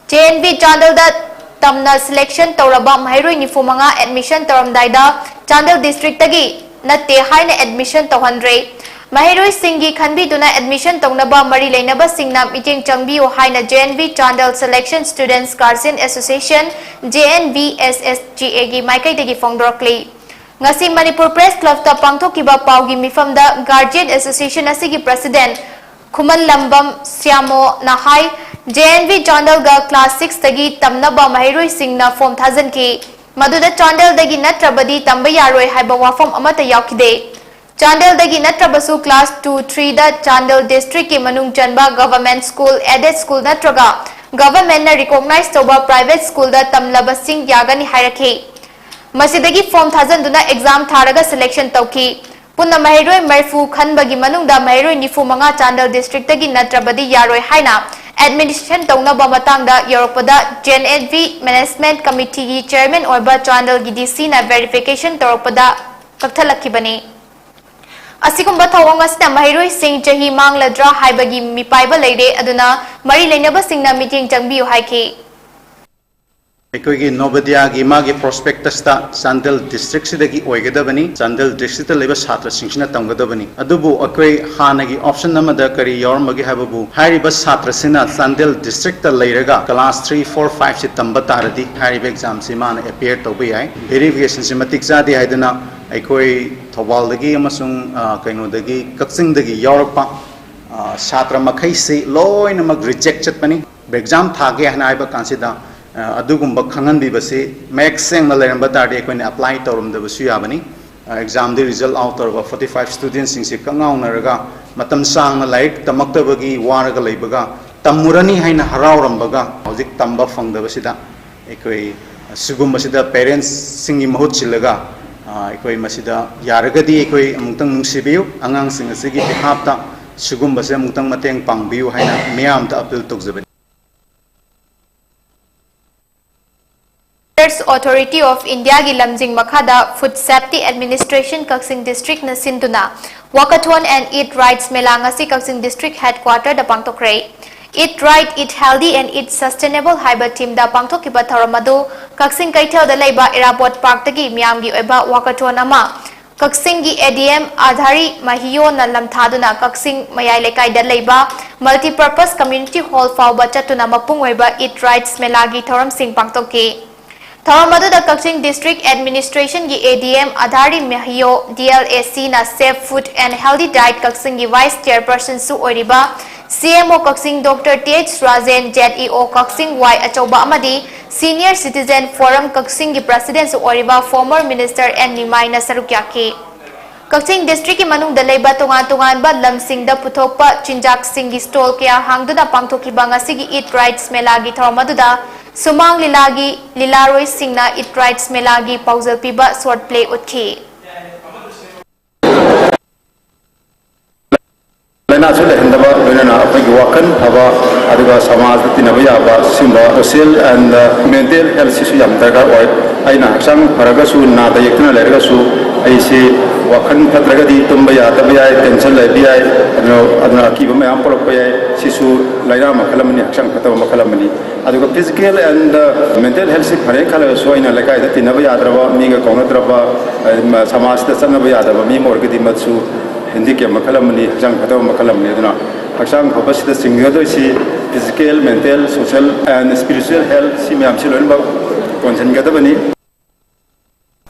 JNV ꯆꯥꯟꯗꯦꯜꯗ ꯇꯝꯅ selection ꯇꯧꯔꯕ ꯃꯍꯩꯔꯣꯏ ꯅꯤꯐꯨ ꯃꯉꯥ admission ꯇꯧꯔꯝꯗꯥꯏꯗ ꯆꯥꯟꯗꯦꯜ districtꯇꯒꯤ ꯅꯠꯇꯦ ꯍꯥꯏꯅ admission ꯇꯧꯍꯟꯗ꯭ꯔꯦ꯫ ꯃꯍꯩꯔꯣꯏꯁꯤꯡꯒꯤ ꯈꯟꯕꯤꯗꯨꯅ admission ꯇꯧꯅꯕ ꯃꯔꯤ ꯂꯩꯅꯕꯁꯤꯡꯅ ꯃꯤꯠꯌꯦꯡ ꯆꯪꯕꯤꯌꯨ ꯍꯥꯏꯅ JNV Chandel Selection Students Guardian Association, JNVSSGAꯒꯤ ꯃꯥꯏꯀꯩꯗꯒꯤ ꯐꯣꯡꯗꯣꯔꯛꯂꯤ꯫ ꯉꯁꯤ ꯃꯅꯤꯄꯨꯔ Press Clubꯇ ꯄꯥꯡꯊꯣꯛꯈꯤꯕ ꯄꯥꯎꯒꯤ ꯃꯤꯐꯝꯗ Guardian Association ꯑꯁꯤꯒꯤ President ꯈꯨꯃꯟꯂꯝꯕꯝ ꯁ꯭ꯌꯥꯃꯣꯅ ꯍꯥꯏ, JNV ꯆꯥꯟꯗꯦꯜꯒ class sixꯇꯒꯤ ꯇꯝꯅꯕ ꯃꯍꯩꯔꯣꯏꯁꯤꯡꯅ form ꯊꯥꯖꯤꯟꯈꯤ꯫ ꯃꯗꯨꯗ ꯆꯥꯟꯗꯦꯜꯗꯒꯤ ꯅꯠꯇ꯭ꯔꯕꯗꯤ ꯇꯝꯕ ꯌꯥꯔꯣꯏ ꯍꯥꯏꯕ ꯋꯥꯐꯝ ꯑꯃꯠꯇ ꯌꯥꯎꯈꯤꯗꯦ꯫ ꯆꯥꯟꯗꯦꯜꯗꯒꯤ ꯅꯠꯇ꯭ꯔꯕꯁꯨ class two, threeꯗ ꯆꯥꯟꯗꯦꯜ districtꯀꯤ ꯃꯅꯨꯡ ꯆꯟꯕ government school, aided school ꯅꯠꯇ꯭ꯔꯒ governmentꯅ recognize ꯇꯧꯕ private schoolꯗ ꯇꯝꯂꯕꯁꯤꯡ ꯌꯥꯒꯅꯤ ꯍꯥꯏꯔꯛꯈꯤ꯫ ꯃꯁꯤꯗꯒꯤ form ꯊꯥꯖꯤꯟꯗꯨꯅ exam ꯊꯥꯔꯒ selection ꯇꯧꯈꯤ꯫ ꯄꯨꯟꯅ ꯃꯍꯩꯔꯣꯏ ꯃꯔꯤꯐꯨ ꯈꯟꯕꯒꯤ ꯃꯅꯨꯡꯗ ꯃꯍꯩꯔꯣꯏ ꯅꯤꯐꯨ ꯃꯉꯥ ꯆꯥꯟꯗꯦꯜ district ꯇꯒꯤ ꯅꯠꯇ꯭ꯔꯕꯗꯤ ꯌꯥꯔꯣꯏ ꯍꯥꯏꯅ admission ꯇꯧꯅꯕ ꯃꯇꯥꯡꯗ ꯌꯧꯔꯛꯄꯗ J N V Management Committee ꯒꯤ chairman ꯑꯣꯏꯕ ꯆꯥꯟꯗꯦꯜꯒꯤ D C ꯅ verification ꯇꯧꯔꯛꯄꯗ ꯀꯛꯊꯠꯂꯛꯈꯤꯕꯅꯤ꯫ ꯑꯁꯤꯒꯨꯝꯕ ꯊꯧꯑꯣꯡ ꯑꯁꯤꯅ ꯃꯍꯩꯔꯣꯏꯁꯤꯡ ꯆꯍꯤ ꯃꯥꯡꯂꯗ꯭ꯔꯥ ꯍꯥꯏꯕꯒꯤ ꯃꯤꯄꯥꯏꯕ ꯂꯩꯔꯦ, ꯑꯗꯨꯅ ꯃꯔꯤ ꯂꯩꯅꯕꯁꯤꯡꯅ ꯃꯤꯠꯌꯦꯡ ꯆꯪꯕꯤꯌꯨ ꯍꯥꯏꯈꯤ꯫ ꯑꯩꯈꯣꯏꯒꯤ ꯅꯣꯕꯣꯗꯤꯌꯥꯒꯤ ꯃꯥꯒꯤ prospectus ꯇ ꯆꯥꯟꯗꯦꯜ district ꯁꯤꯗꯒꯤ ꯑꯣꯏꯒꯗꯕꯅꯤ, ꯆꯥꯟꯗꯦꯜ district ꯇ ꯂꯩꯕ ꯁꯥꯇ꯭ꯔꯁꯤꯡꯁꯤꯅ ꯇꯝꯒꯗꯕꯅꯤ꯫ ꯑꯗꯨꯕꯨ ꯑꯩꯈꯣꯏ ꯍꯥꯟꯅꯒꯤ option ꯑꯃꯗ ꯀꯔꯤ ꯌꯥꯎꯔꯝꯕꯒꯦ ꯍꯥꯏꯕꯕꯨ, ꯍꯥꯏꯔꯤꯕ ꯁꯥꯇ꯭ꯔꯁꯤꯅ ꯆꯥꯟꯗꯦꯜ district ꯇ ꯂꯩꯔꯒ class three, four, five ꯁꯤ ꯇꯝꯕ ꯇꯥꯔꯗꯤ ꯍꯥꯏꯔꯤꯕ exam ꯁꯤ ꯃꯥꯅ appear ꯇꯧꯕ ꯌꯥꯏ꯫ Verification ꯁꯤ ꯃꯇꯤꯛ ꯆꯥꯗꯦ ꯍꯥꯏꯗꯨꯅ ꯑꯩꯈꯣꯏ ꯊꯧꯕꯥꯜꯗꯒꯤ ꯑꯃꯁꯨꯡ, ꯑ, ꯀꯩꯅꯣꯗꯒꯤ, ꯀꯛꯆꯤꯡꯗꯒꯤ ꯌꯥꯎꯔꯛꯄ, ꯑ, ꯁꯥꯇ꯭ꯔ ꯃꯈꯩꯁꯤ ꯂꯣꯏꯅꯃꯛ reject ꯆꯠꯄꯅꯤ꯫ Exam ꯊꯥꯒꯦ ꯍꯥꯏꯅ ꯍꯥꯏꯕ ꯀꯥꯟꯁꯤꯗ, ꯑ, ꯑꯗꯨꯒꯨꯝꯕ ꯈꯪꯍꯟꯕꯤꯕꯁꯤ ꯃꯌꯦꯛ ꯁꯦꯡꯅ ꯂꯩꯔꯝꯕ ꯇꯥꯔꯗꯤ ꯑꯩꯈꯣꯏꯅ apply ꯇꯧꯔꯝꯗꯕꯁꯨ ꯌꯥꯕꯅꯤ꯫ ꯑ, exam ꯗꯤ result out ꯇꯧꯔꯕ forty five student ꯁꯤꯡꯁꯤ ꯀꯛꯉꯥꯎꯅꯔꯒ, ꯃꯇꯝ ꯁꯥꯡꯅ ꯂꯥꯏꯔꯤꯛ ꯇꯝꯃꯛꯇꯕꯒꯤ ꯋꯥꯔꯒ ꯂꯩꯕꯒ, ꯇꯝꯃꯨꯔꯅꯤ ꯍꯥꯏꯅ ꯍꯔꯥꯎꯔꯝꯕꯒ ꯍꯧꯖꯤꯛ ꯇꯝꯕ ꯐꯪꯗꯕꯁꯤꯗ ꯑꯩꯈꯣꯏ ꯁꯤꯒꯨꯝꯕꯁꯤꯗ parents ꯁꯤꯡꯒꯤ ꯃꯍꯨꯠ ꯁꯤꯜꯂꯒ, ꯑ, ꯑꯩꯈꯣꯏ ꯃꯁꯤꯗ ꯌꯥꯔꯒꯗꯤ ꯑꯩꯈꯣꯏ ꯑꯃꯨꯛꯇꯪ ꯅꯨꯡꯁꯤꯕꯤꯌꯨ, ꯑꯉꯥꯡꯁꯤꯡ ꯑꯁꯤꯒꯤ behalf ꯇ ꯁꯤꯒꯨꯝꯕꯁꯦ ꯑꯃꯨꯛꯇꯪ ꯃꯇꯦꯡ ꯄꯥꯡꯕꯤꯌꯨ ꯍꯥꯏꯅ ꯃꯤꯌꯥꯝꯗ appeal ꯇꯧꯖꯕꯅꯤ꯫ Standards Authority of India ꯒꯤ ꯂꯝꯖꯤꯡ ꯃꯈꯥꯗ Food Safety Administration ꯀꯛꯆꯤꯡ district ꯅ ꯁꯤꯟꯗꯨꯅ Walkathon and Eat Right ꯃꯦꯂꯥ ꯉꯁꯤ ꯀꯛꯆꯤꯡ district headquarter the ꯄꯥꯡꯊꯣꯛꯈ꯭ꯔꯦ꯫ Eat Right, Eat Healthy and Eat Sustainable ꯍꯥꯏꯕ theme ꯗ ꯄꯥꯡꯊꯣꯛꯈꯤꯕ ꯊꯧꯔꯝ ꯑꯗꯨ ꯀꯛꯆꯤꯡ ꯀꯩꯊꯦꯜꯗ ꯂꯩꯕ ꯏꯔꯥꯕꯣꯠ park ꯇꯒꯤ ꯃꯤꯌꯥꯝꯒꯤ ꯑꯣꯏꯕ walkathon ꯑꯃ ꯀꯛꯆꯤꯡꯒꯤ A D M ꯑꯙꯥꯔꯤ ꯃꯍꯤꯌꯣꯅ ꯂꯝꯊꯥꯗꯨꯅ ꯀꯛꯆꯤꯡ ꯃꯌꯥꯏ ꯂꯩꯀꯥꯏꯗ ꯂꯩꯕ Multipurpose Community Hall ꯐꯥꯎꯕ ꯆꯠꯇꯨꯅ ꯃꯄꯨꯡ ꯑꯣꯏꯕ Eat Right ꯃꯦꯂꯥꯒꯤ ꯊꯧꯔꯝꯁꯤꯡ ꯄꯥꯡꯊꯣꯛꯈꯤ꯫ ꯊꯧꯔꯝ ꯑꯗꯨꯗ ꯀꯛꯆꯤꯡ district administration ꯒꯤ A D M ꯑꯙꯥꯔꯤ ꯃꯍꯤꯌꯣ, D L A C ꯅ Safe Food and Healthy Diet ꯀꯛꯆꯤꯡꯒꯤ vice chairperson ꯁꯨ ꯑꯣꯏꯔꯤꯕ C M O ꯀꯛꯆꯤꯡ Doctor T H Rajen, Z E O ꯀꯛꯆꯤꯡ ꯋꯥꯏ ꯑꯆꯧꯕ ꯑꯃꯗꯤ Senior Citizen Forum ꯀꯛꯆꯤꯡꯒꯤ president ꯁꯨ ꯑꯣꯏꯔꯤꯕ former minister N ꯅꯤꯃꯥꯏꯅ ꯁꯔꯨꯛ ꯌꯥꯈꯤ꯫ ꯀꯛꯆꯤꯡ district ꯀꯤ ꯃꯅꯨꯡꯗ ꯂꯩꯕ ꯇꯣꯉꯥꯟ ꯇꯣꯉꯥꯟꯕ ꯂꯝꯁꯤꯡꯗ ꯄꯨꯊꯣꯛꯄ ꯆꯤꯟꯖꯥꯛꯁꯤꯡꯒꯤ stall ꯀꯌꯥ ꯍꯥꯡꯗꯨꯅ ꯄꯥꯡꯊꯣꯛꯈꯤꯕ ꯉꯁꯤꯒꯤ Eat Right ꯃꯦꯂꯥꯒꯤ ꯊꯧꯔꯝ ꯑꯗꯨꯗ ꯁꯨꯃꯥꯡ ꯂꯤꯂꯥꯒꯤ ꯂꯤꯂꯥꯔꯣꯏꯁꯤꯡꯅ Eat Right ꯃꯦꯂꯥꯒꯤ ꯄꯥꯎꯖꯦꯜ ꯄꯤꯕ short play ꯎꯠꯈꯤ꯫ ꯂꯥꯏꯅꯥꯁꯨ ꯂꯩꯍꯟꯗꯕ, ꯂꯣꯏꯅꯅ ꯑꯩꯈꯣꯏꯒꯤ ꯋꯥꯈꯜ ꯐꯕ, ꯑꯗꯨꯒ ꯁꯃꯥꯖꯗ ꯇꯤꯟꯅꯕ ꯌꯥꯕ, ꯁꯤꯒꯨꯝꯕ social and mental health ꯁꯤꯁꯨ ꯌꯥꯝ ꯗꯔꯀꯥꯔ ꯑꯣꯏ꯫ ꯑꯩꯅ ꯍꯛꯆꯥꯡ ꯐꯔꯒꯁꯨ, ꯅꯥꯗ ꯌꯦꯛꯇꯅ ꯂꯩꯔꯒꯁꯨ, ꯑꯩꯁꯤ ꯋꯥꯈꯜ ꯐꯠꯇ꯭ꯔꯒꯗꯤ ꯇꯨꯝꯕ ꯌꯥꯗꯕ ꯌꯥꯏ, tension ꯂꯩꯕ ꯌꯥꯏ, ꯑꯗꯨꯅ, ꯑꯗꯨꯅ ꯑꯀꯤꯕ ꯃꯌꯥꯝ ꯄꯣꯛꯂꯛꯄ ꯌꯥꯏ꯫ ꯁꯤꯁꯨ ꯂꯥꯏꯅꯥ ꯃꯈꯜ ꯑꯃꯅꯤ, ꯍꯛꯆꯥꯡ ꯐꯠꯇꯕ ꯃꯈꯜ ꯑꯃꯅꯤ꯫ ꯑꯗꯨꯒ physical and mental health ꯁꯤ ꯐꯔꯦ ꯈꯜꯂꯒꯁꯨ, ꯑꯩꯅ ꯂꯩꯀꯥꯏꯗ ꯇꯤꯟꯅꯕ ꯌꯥꯗ꯭ꯔꯕ, ꯃꯤꯒ ꯀꯧꯅꯗ꯭ꯔꯕ, ꯑ, ꯁꯃꯥꯖꯇ ꯆꯠꯅꯕ ꯌꯥꯗꯕ ꯃꯤ ꯑꯃ ꯑꯣꯏꯔꯒꯗꯤ, ꯃꯗꯨꯁꯨ handicap ꯃꯈꯜ ꯑꯃꯅꯤ, ꯍꯛꯆꯥꯡ ꯐꯠꯇꯕ ꯃꯈꯜ ꯑꯃꯅꯤ꯫ ꯑꯗꯨꯅ ꯍꯛꯆꯥꯡ ꯐꯕꯁꯤꯗ ꯆꯤꯡꯒꯗꯣꯏꯁꯤ physical, mental, social and spiritual health ꯁꯤ ꯃꯌꯥꯝꯁꯤ ꯂꯣꯏꯅꯃꯛ ꯀꯣꯟꯁꯤꯟꯒꯗꯕꯅꯤ꯫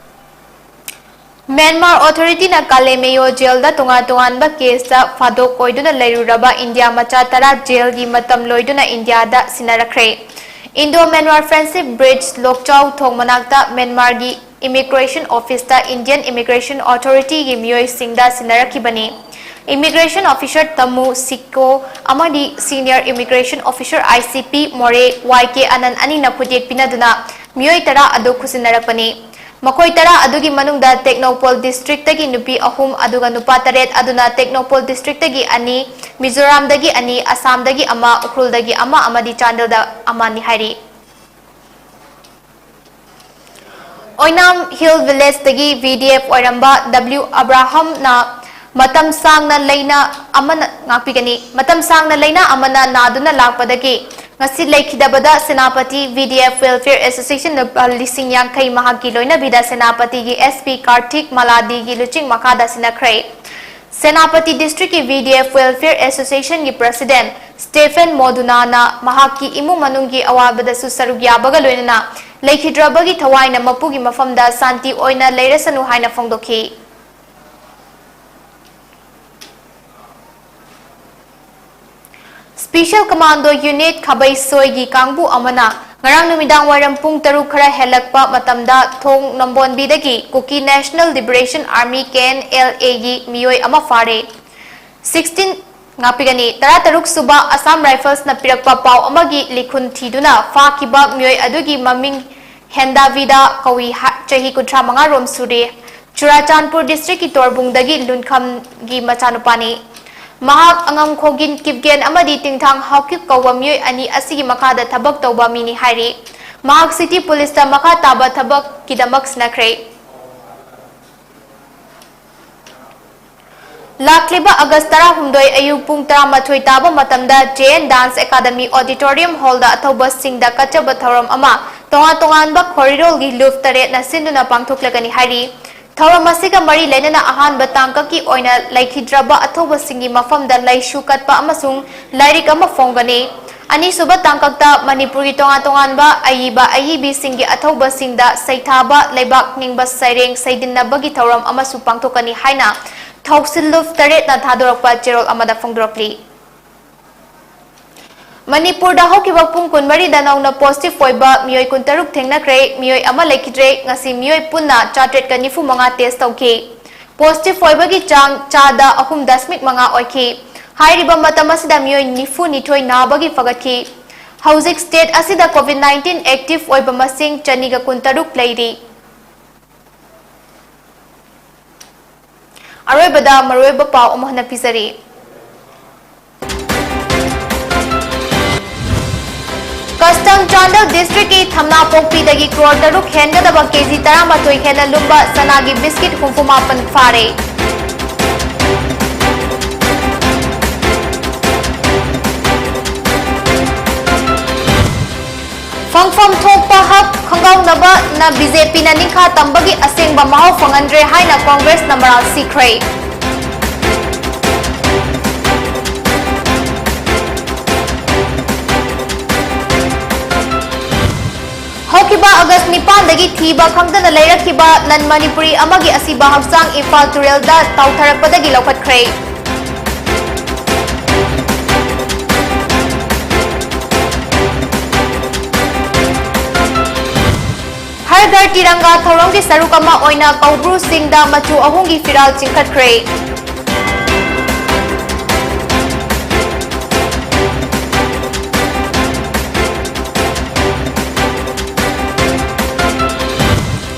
ꯃ꯭ꯌꯥꯟꯃꯥꯔ ꯑꯣꯊꯣꯔꯤꯇꯤꯅ ꯀꯥꯂꯦꯃꯦꯌꯣ ꯖꯦꯜꯗ ꯇꯣꯉꯥꯟ ꯇꯣꯉꯥꯟꯕ ꯀꯦꯁꯇ ꯐꯥꯗꯣꯛ ꯑꯣꯏꯗꯨꯅ ꯂꯩꯔꯨꯔꯕ ꯏꯟꯗꯤꯌꯥ ꯃꯆꯥ ꯇꯔꯥ ꯖꯦꯜꯒꯤ ꯃꯇꯝ ꯂꯣꯏꯗꯨꯅ ꯏꯟꯗꯤꯌꯥꯗ ꯁꯤꯟꯅꯔꯛꯈ꯭ꯔꯦ꯫ ꯏꯟꯗꯣ ꯃ꯭ꯌꯥꯟꯃꯥꯔ ꯐ꯭ꯔꯦꯟꯗꯁꯤꯞ ꯕ꯭ꯔꯤꯖ ꯂꯣꯛꯆꯥꯎ ꯊꯣꯡ ꯃꯅꯥꯛꯇ ꯃ꯭ꯌꯥꯟꯃꯥꯔꯒꯤ ꯏꯃꯤꯒ꯭ꯔꯦꯁꯟ ꯑꯣꯐꯤꯁꯇ ꯏꯟꯗꯤꯌꯟ ꯏꯃꯤꯒ꯭ꯔꯦꯁꯟ ꯑꯣꯊꯣꯔꯤꯇꯤꯒꯤ ꯃꯤꯑꯣꯏꯁꯤꯡꯗ ꯁꯤꯟꯅꯔꯛꯈꯤꯕꯅꯤ꯫ ꯏꯃꯤꯒ꯭ꯔꯦꯁꯟ ꯑꯣꯐꯤꯁꯔ ꯇꯃꯨ ꯁꯤꯀꯣ ꯑꯃꯗꯤ ꯁꯤꯅꯤꯌꯔ ꯏꯃꯤꯒ꯭ꯔꯦꯁꯟ ꯑꯣꯐꯤꯁꯔ, ICP, ꯃꯣꯔꯦ ꯋꯥꯏ ꯀꯦ ꯑꯅꯟ ꯑꯅꯤꯅ ꯈꯨꯠꯌꯦꯛ ꯄꯤꯅꯗꯨꯅ ꯃꯤꯑꯣꯏ ꯇꯔꯥ ꯑꯗꯨ ꯈꯨꯠꯁꯤꯟꯅꯔꯛꯄꯅꯤ꯫ ꯃꯈꯣꯏ ꯇꯔꯥ ꯑꯗꯨꯒꯤ ꯃꯅꯨꯡꯗ ꯇꯦꯡꯅꯧꯄꯜ ꯗꯤꯁꯇ꯭ꯔꯤꯛꯇꯒꯤ ꯅꯨꯄꯤ ꯑꯍꯨꯝ ꯑꯗꯨꯒ ꯅꯨꯄꯥ ꯇꯔꯦꯠ ꯑꯗꯨꯅ ꯇꯦꯡꯅꯧꯄꯜ ꯗꯤꯁꯇ꯭ꯔꯤꯛꯇꯒꯤ ꯑꯅꯤ, ꯃꯤꯖꯣꯔꯥꯝꯗꯒꯤ ꯑꯅꯤ, ꯑꯁꯥꯝꯗꯒꯤ ꯑꯃ, ꯎꯈ꯭ꯔꯨꯜꯗꯒꯤ ꯑꯃ ꯑꯃꯗꯤ ꯆꯥꯟꯗꯦꯜꯗ ꯑꯃꯅꯤ ꯍꯥꯏꯔꯤ꯫ ꯑꯣꯏꯅꯥꯝ ꯍꯤꯜ ꯚꯤꯂꯦꯖꯇꯒꯤ VDF ꯑꯣꯏꯔꯝꯕ W ꯑꯕ꯭ꯔꯥꯍꯝꯅ ꯃꯇꯝ ꯁꯥꯡꯅ ꯂꯩꯅ ꯑꯃꯅ ꯉꯥꯛꯄꯤꯒꯅꯤ꯫ ꯃꯇꯝ ꯁꯥꯡꯅ ꯂꯩꯅ ꯑꯃꯅ ꯅꯥꯗꯨꯅ ꯂꯥꯛꯄꯗꯒꯤ ꯉꯁꯤ ꯂꯩꯈꯤꯗꯕꯗ ꯁꯦꯅꯥꯄꯇꯤ VDF Welfare Association ꯂꯨꯄꯥ ꯂꯤꯁꯤꯡ ꯌꯥꯡꯈꯩ ꯃꯍꯥꯛꯀꯤ ꯂꯣꯏꯅꯕꯤꯗ ꯁꯦꯅꯥꯄꯇꯤꯒꯤ SP ꯀꯥꯔꯊꯤꯛ ꯃꯂꯥꯗꯤꯒꯤ ꯂꯨꯆꯤꯡ ꯃꯈꯥꯗ ꯁꯤꯟꯅꯈ꯭ꯔꯦ꯫ ꯁꯦꯅꯥꯄꯇꯤ ꯗꯤꯁꯇ꯭ꯔꯤꯛꯀꯤ VDF Welfare Associationꯒꯤ ꯄ꯭ꯔꯁꯤꯗꯦꯟ ꯁ꯭ꯇꯦꯐꯦꯟ ꯃꯣꯗꯨꯅꯥꯅ ꯃꯍꯥꯛꯀꯤ ꯏꯃꯨꯡ ꯃꯅꯨꯡꯒꯤ ꯑꯋꯥꯕꯗꯁꯨ ꯁꯔꯨꯛ ꯌꯥꯕꯒ ꯂꯣꯏꯅꯅ ꯂꯩꯈꯤꯗ꯭ꯔꯕꯒꯤ ꯊꯋꯥꯏꯅ ꯃꯄꯨꯒꯤ ꯃꯐꯝꯗ ꯁꯥꯟꯇꯤ ꯑꯣꯏꯅ ꯂꯩꯔꯁꯅꯨ ꯍꯥꯏꯅ ꯐꯣꯡꯗꯣꯛꯈꯤ꯫ Special Commando Unit ꯈꯥꯕꯩꯁꯣꯏꯒꯤ ꯀꯥꯡꯕꯨ ꯑꯃꯅ ꯉꯔꯥꯡ ꯅꯨꯃꯤꯗꯥꯡ ꯋꯥꯏꯔꯝ ꯄꯨꯡ ꯇꯔꯨꯛ ꯈꯔ ꯍꯦꯜꯂꯛꯄ ꯃꯇꯝꯗ ꯊꯣꯡ ꯅꯝꯕꯣꯟꯕꯤꯗꯒꯤ Kuki National Liberation Army, KNLAꯒꯤ ꯃꯤꯑꯣꯏ ꯑꯃ ꯐꯥꯔꯦ꯫ Sixteen, ꯉꯥꯛꯄꯤꯒꯅꯤ, ꯇꯔꯥꯇꯔꯨꯛ ꯁꯨꯕ Assam Riflesꯅ ꯄꯤꯔꯛꯄ ꯄꯥꯎ ꯑꯃꯒꯤ ꯂꯤꯈꯨꯟ ꯊꯤꯗꯨꯅ ꯐꯥꯈꯤꯕ ꯃꯤꯑꯣꯏ ꯑꯗꯨꯒꯤ ꯃꯃꯤꯡ ꯍꯦꯟꯗꯥꯕꯤꯗꯥ ꯀꯧꯏ ꯍꯥ-, ꯆꯍꯤ ꯀꯨꯟꯊ꯭ꯔꯥ ꯃꯉꯥ ꯔꯣꯝ ꯁꯨꯔꯦ꯫ ꯆꯨꯔꯥꯆꯥꯟꯄꯨꯔ ꯗꯤꯁꯇ꯭ꯔꯤꯛꯀꯤ ꯇꯣꯔꯕꯨꯡꯗꯒꯤ ꯂꯨꯟꯈꯝꯒꯤ ꯃꯆꯥꯅꯨꯄꯥꯅꯤ꯫ ꯃꯍꯥꯛ ꯑꯉꯝ ꯈꯣꯒꯤꯟ ꯀꯤꯞꯒꯦꯟ ꯑꯃꯗꯤ ꯇꯤꯡꯊꯥꯡ ꯍꯥꯎꯀꯤꯞ ꯀꯧꯕ ꯃꯤꯑꯣꯏ ꯑꯅꯤ ꯑꯁꯤꯒꯤ ꯃꯈꯥꯗ ꯊꯕꯛ ꯇꯧꯕ ꯃꯤꯅꯤ ꯍꯥꯏꯔꯤ꯫ ꯃꯍꯥꯛ ꯁꯤꯇꯤ ꯄꯨꯂꯤꯁꯇ ꯃꯈꯥ ꯇꯥꯕ ꯊꯕꯛꯀꯤꯗꯃꯛ ꯁꯤꯟꯅꯈ꯭ꯔꯦ꯫ ꯂꯥꯛꯂꯤꯕ ꯑꯥꯒꯁ ꯇꯔꯥꯍꯨꯝꯗꯣꯏ ꯑꯌꯨꯛ ꯄꯨꯡ ꯇꯔꯥꯃꯥꯊꯣꯏ ꯇꯥꯕ ꯃꯇꯝꯗ J and Dance Academy Auditorium Hallꯗ ꯑꯊꯧꯕꯁꯤꯡꯗ ꯀꯠꯆꯕ ꯊꯧꯔꯝ ꯑꯃ ꯇꯣꯉꯥꯟ ꯇꯣꯉꯥꯟꯕ ꯈꯣꯔꯤꯔꯣꯜꯒꯤ ꯂꯨꯞ ꯇꯔꯦꯠꯅ ꯁꯤꯟꯗꯨꯅ ꯄꯥꯡꯊꯣꯛꯂꯒꯅꯤ ꯍꯥꯏꯔꯤ꯫ ꯊꯧꯔꯝ ꯑꯁꯤꯒ ꯃꯔꯤ ꯂꯩꯅꯅ ꯑꯍꯥꯟꯕ ꯇꯥꯡꯀꯛꯀꯤ ꯑꯣꯏꯅ ꯂꯩꯈꯤꯗ꯭ꯔꯕ ꯑꯊꯧꯕꯁꯤꯡꯒꯤ ꯃꯐꯝꯗ ꯂꯩꯁꯨ ꯀꯠꯄ ꯑꯃꯁꯨꯡ ꯂꯥꯏꯔꯤꯛ ꯑꯃ ꯐꯣꯡꯒꯅꯤ꯫ ꯑꯅꯤꯁꯨꯕ ꯇꯥꯡꯀꯛꯇ ꯃꯅꯤꯄꯨꯔꯒꯤ ꯇꯣꯉꯥꯟ ꯇꯣꯉꯥꯟꯕ ꯑꯏꯕ ꯑꯏꯕꯤꯁꯤꯡꯒꯤ ꯑꯊꯧꯕꯁꯤꯡꯗ ꯁꯩꯊꯥꯕ, ꯂꯩꯕꯥꯛ ꯅꯤꯡꯕ ꯁꯩꯔꯦꯡ ꯁꯩꯗꯤꯟꯅꯕꯒꯤ ꯊꯧꯔꯝ ꯑꯃꯁꯨ ꯄꯥꯡꯊꯣꯛꯀꯅꯤ ꯍꯥꯏꯅ ꯊꯧꯁꯤꯜ ꯂꯨꯞ ꯇꯔꯦꯠꯅ ꯊꯥꯗꯣꯔꯛꯄ ꯆꯦꯔꯣꯜ ꯑꯃꯗ ꯐꯣꯡꯗꯣꯔꯛꯂꯤ꯫ ꯃꯅꯤꯄꯨꯔꯗ ꯍꯧꯈꯤꯕ ꯄꯨꯡ ꯀꯨꯟꯃꯔꯤꯗ ꯅꯧꯅ positive ꯑꯣꯏꯕ ꯃꯤꯑꯣꯏ ꯀꯨꯟꯇꯔꯨꯛ ꯊꯦꯡꯅꯈ꯭ꯔꯦ, ꯃꯤꯑꯣꯏ ꯑꯃ ꯂꯩꯈꯤꯗ꯭ꯔꯦ꯫ ꯉꯁꯤ ꯃꯤꯑꯣꯏ ꯄꯨꯟꯅ ꯆꯥꯇ꯭ꯔꯦꯠꯀ ꯅꯤꯐꯨ ꯃꯉꯥ test ꯇꯧꯈꯤ꯫ Positive ꯑꯣꯏꯕꯒꯤ ꯆꯥꯡ ꯆꯥꯗ ꯑꯍꯨꯝ ꯗꯁꯃꯤꯛ ꯃꯉꯥ ꯑꯣꯏꯈꯤ꯫ ꯍꯥꯏꯔꯤꯕ ꯃꯇꯝ ꯑꯁꯤꯗ ꯃꯤꯑꯣꯏ ꯅꯤꯐꯨ ꯅꯤꯊꯣꯏ ꯅꯥꯕꯒꯤ ꯐꯒꯠꯈꯤ꯫ ꯍꯧꯖꯤꯛ state ꯑꯁꯤꯗ COVID nineteen active ꯑꯣꯏꯕ ꯃꯁꯤꯡ ꯆꯅꯤꯒ ꯀꯨꯟꯇꯔꯨꯛ ꯂꯩꯔꯤ꯫ ꯑꯔꯣꯏꯕꯗ ꯃꯔꯨꯑꯣꯏꯕ ꯄꯥꯎ ꯑꯃꯨꯛ ꯍꯟꯅ ꯄꯤꯖꯔꯤ꯫ Custom ꯆꯥꯟꯗꯦꯜ districtꯀꯤ ꯊꯝꯅꯥꯄꯣꯛꯄꯤꯗꯒꯤ ꯀ꯭ꯔꯣꯔ ꯇꯔꯨꯛ ꯍꯦꯟꯒꯗꯕ ꯀꯦꯖꯤ ꯇꯔꯥꯃꯥꯊꯣꯏ ꯍꯦꯟꯅ ꯂꯨꯝꯕ ꯁꯅꯥꯒꯤ ꯕꯤꯁꯀꯤꯠ ꯍꯨꯝꯐꯨ ꯃꯥꯄꯟ ꯐꯥꯔꯦ꯫ ꯐꯪꯐꯝ ꯊꯣꯛꯄ ꯍꯛ ꯈꯪꯍꯧꯅꯕꯅ BJPꯅ ꯅꯤꯡꯈꯥ ꯇꯝꯕꯒꯤ ꯑꯁꯦꯡꯕ ꯃꯍꯥꯎ ꯐꯪꯍꯟꯗ꯭ꯔꯦ ꯍꯥꯏꯅ ꯀꯣꯡꯒ꯭ꯔꯦꯁꯅ ꯃꯔꯥꯜ ꯁꯤꯈ꯭ꯔꯦ꯫ ꯍꯧꯈꯤꯕ ꯑꯥꯒꯁ ꯅꯤꯄꯥꯟꯗꯒꯤ ꯊꯤꯕ ꯈꯪꯗꯅ ꯂꯩꯔꯛꯈꯤꯕ ꯅꯟ ꯃꯅꯤꯄꯨꯔꯤ ꯑꯃꯒꯤ ꯑꯁꯤꯕ ꯍꯛꯆꯥꯡ ꯏꯝꯐꯥꯜ ꯇꯨꯔꯦꯜꯗ ꯇꯥꯎꯊꯔꯛꯄꯗꯒꯤ ꯂꯧꯈꯠꯈ꯭ꯔꯦ꯫ ꯍꯔ ꯘꯔ ꯇꯤꯔꯪꯒꯥ ꯊꯧꯔꯝꯒꯤ ꯁꯔꯨꯛ ꯑꯃ ꯑꯣꯏꯅ ꯀꯧꯕ꯭ꯔꯨ ꯆꯤꯡꯗ ꯃꯆꯨ ꯑꯍꯨꯝꯒꯤ ꯐꯤꯔꯥꯜ ꯆꯤꯡꯈꯠꯈ꯭ꯔꯦ꯫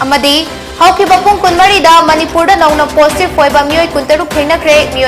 ꯑꯃꯗꯤ ꯍꯧꯈꯤꯕ ꯄꯨꯡ ꯀꯨꯟꯃꯔꯤꯗ ꯃꯅꯤꯄꯨꯔꯗ ꯅꯧꯅ positive ꯑꯣꯏꯕ ꯃꯤꯑꯣꯏ ꯀꯨꯟꯇꯔꯨꯛ ꯊꯦꯡꯅꯈ꯭ꯔꯦ꯫ ꯃꯤꯑꯣꯏ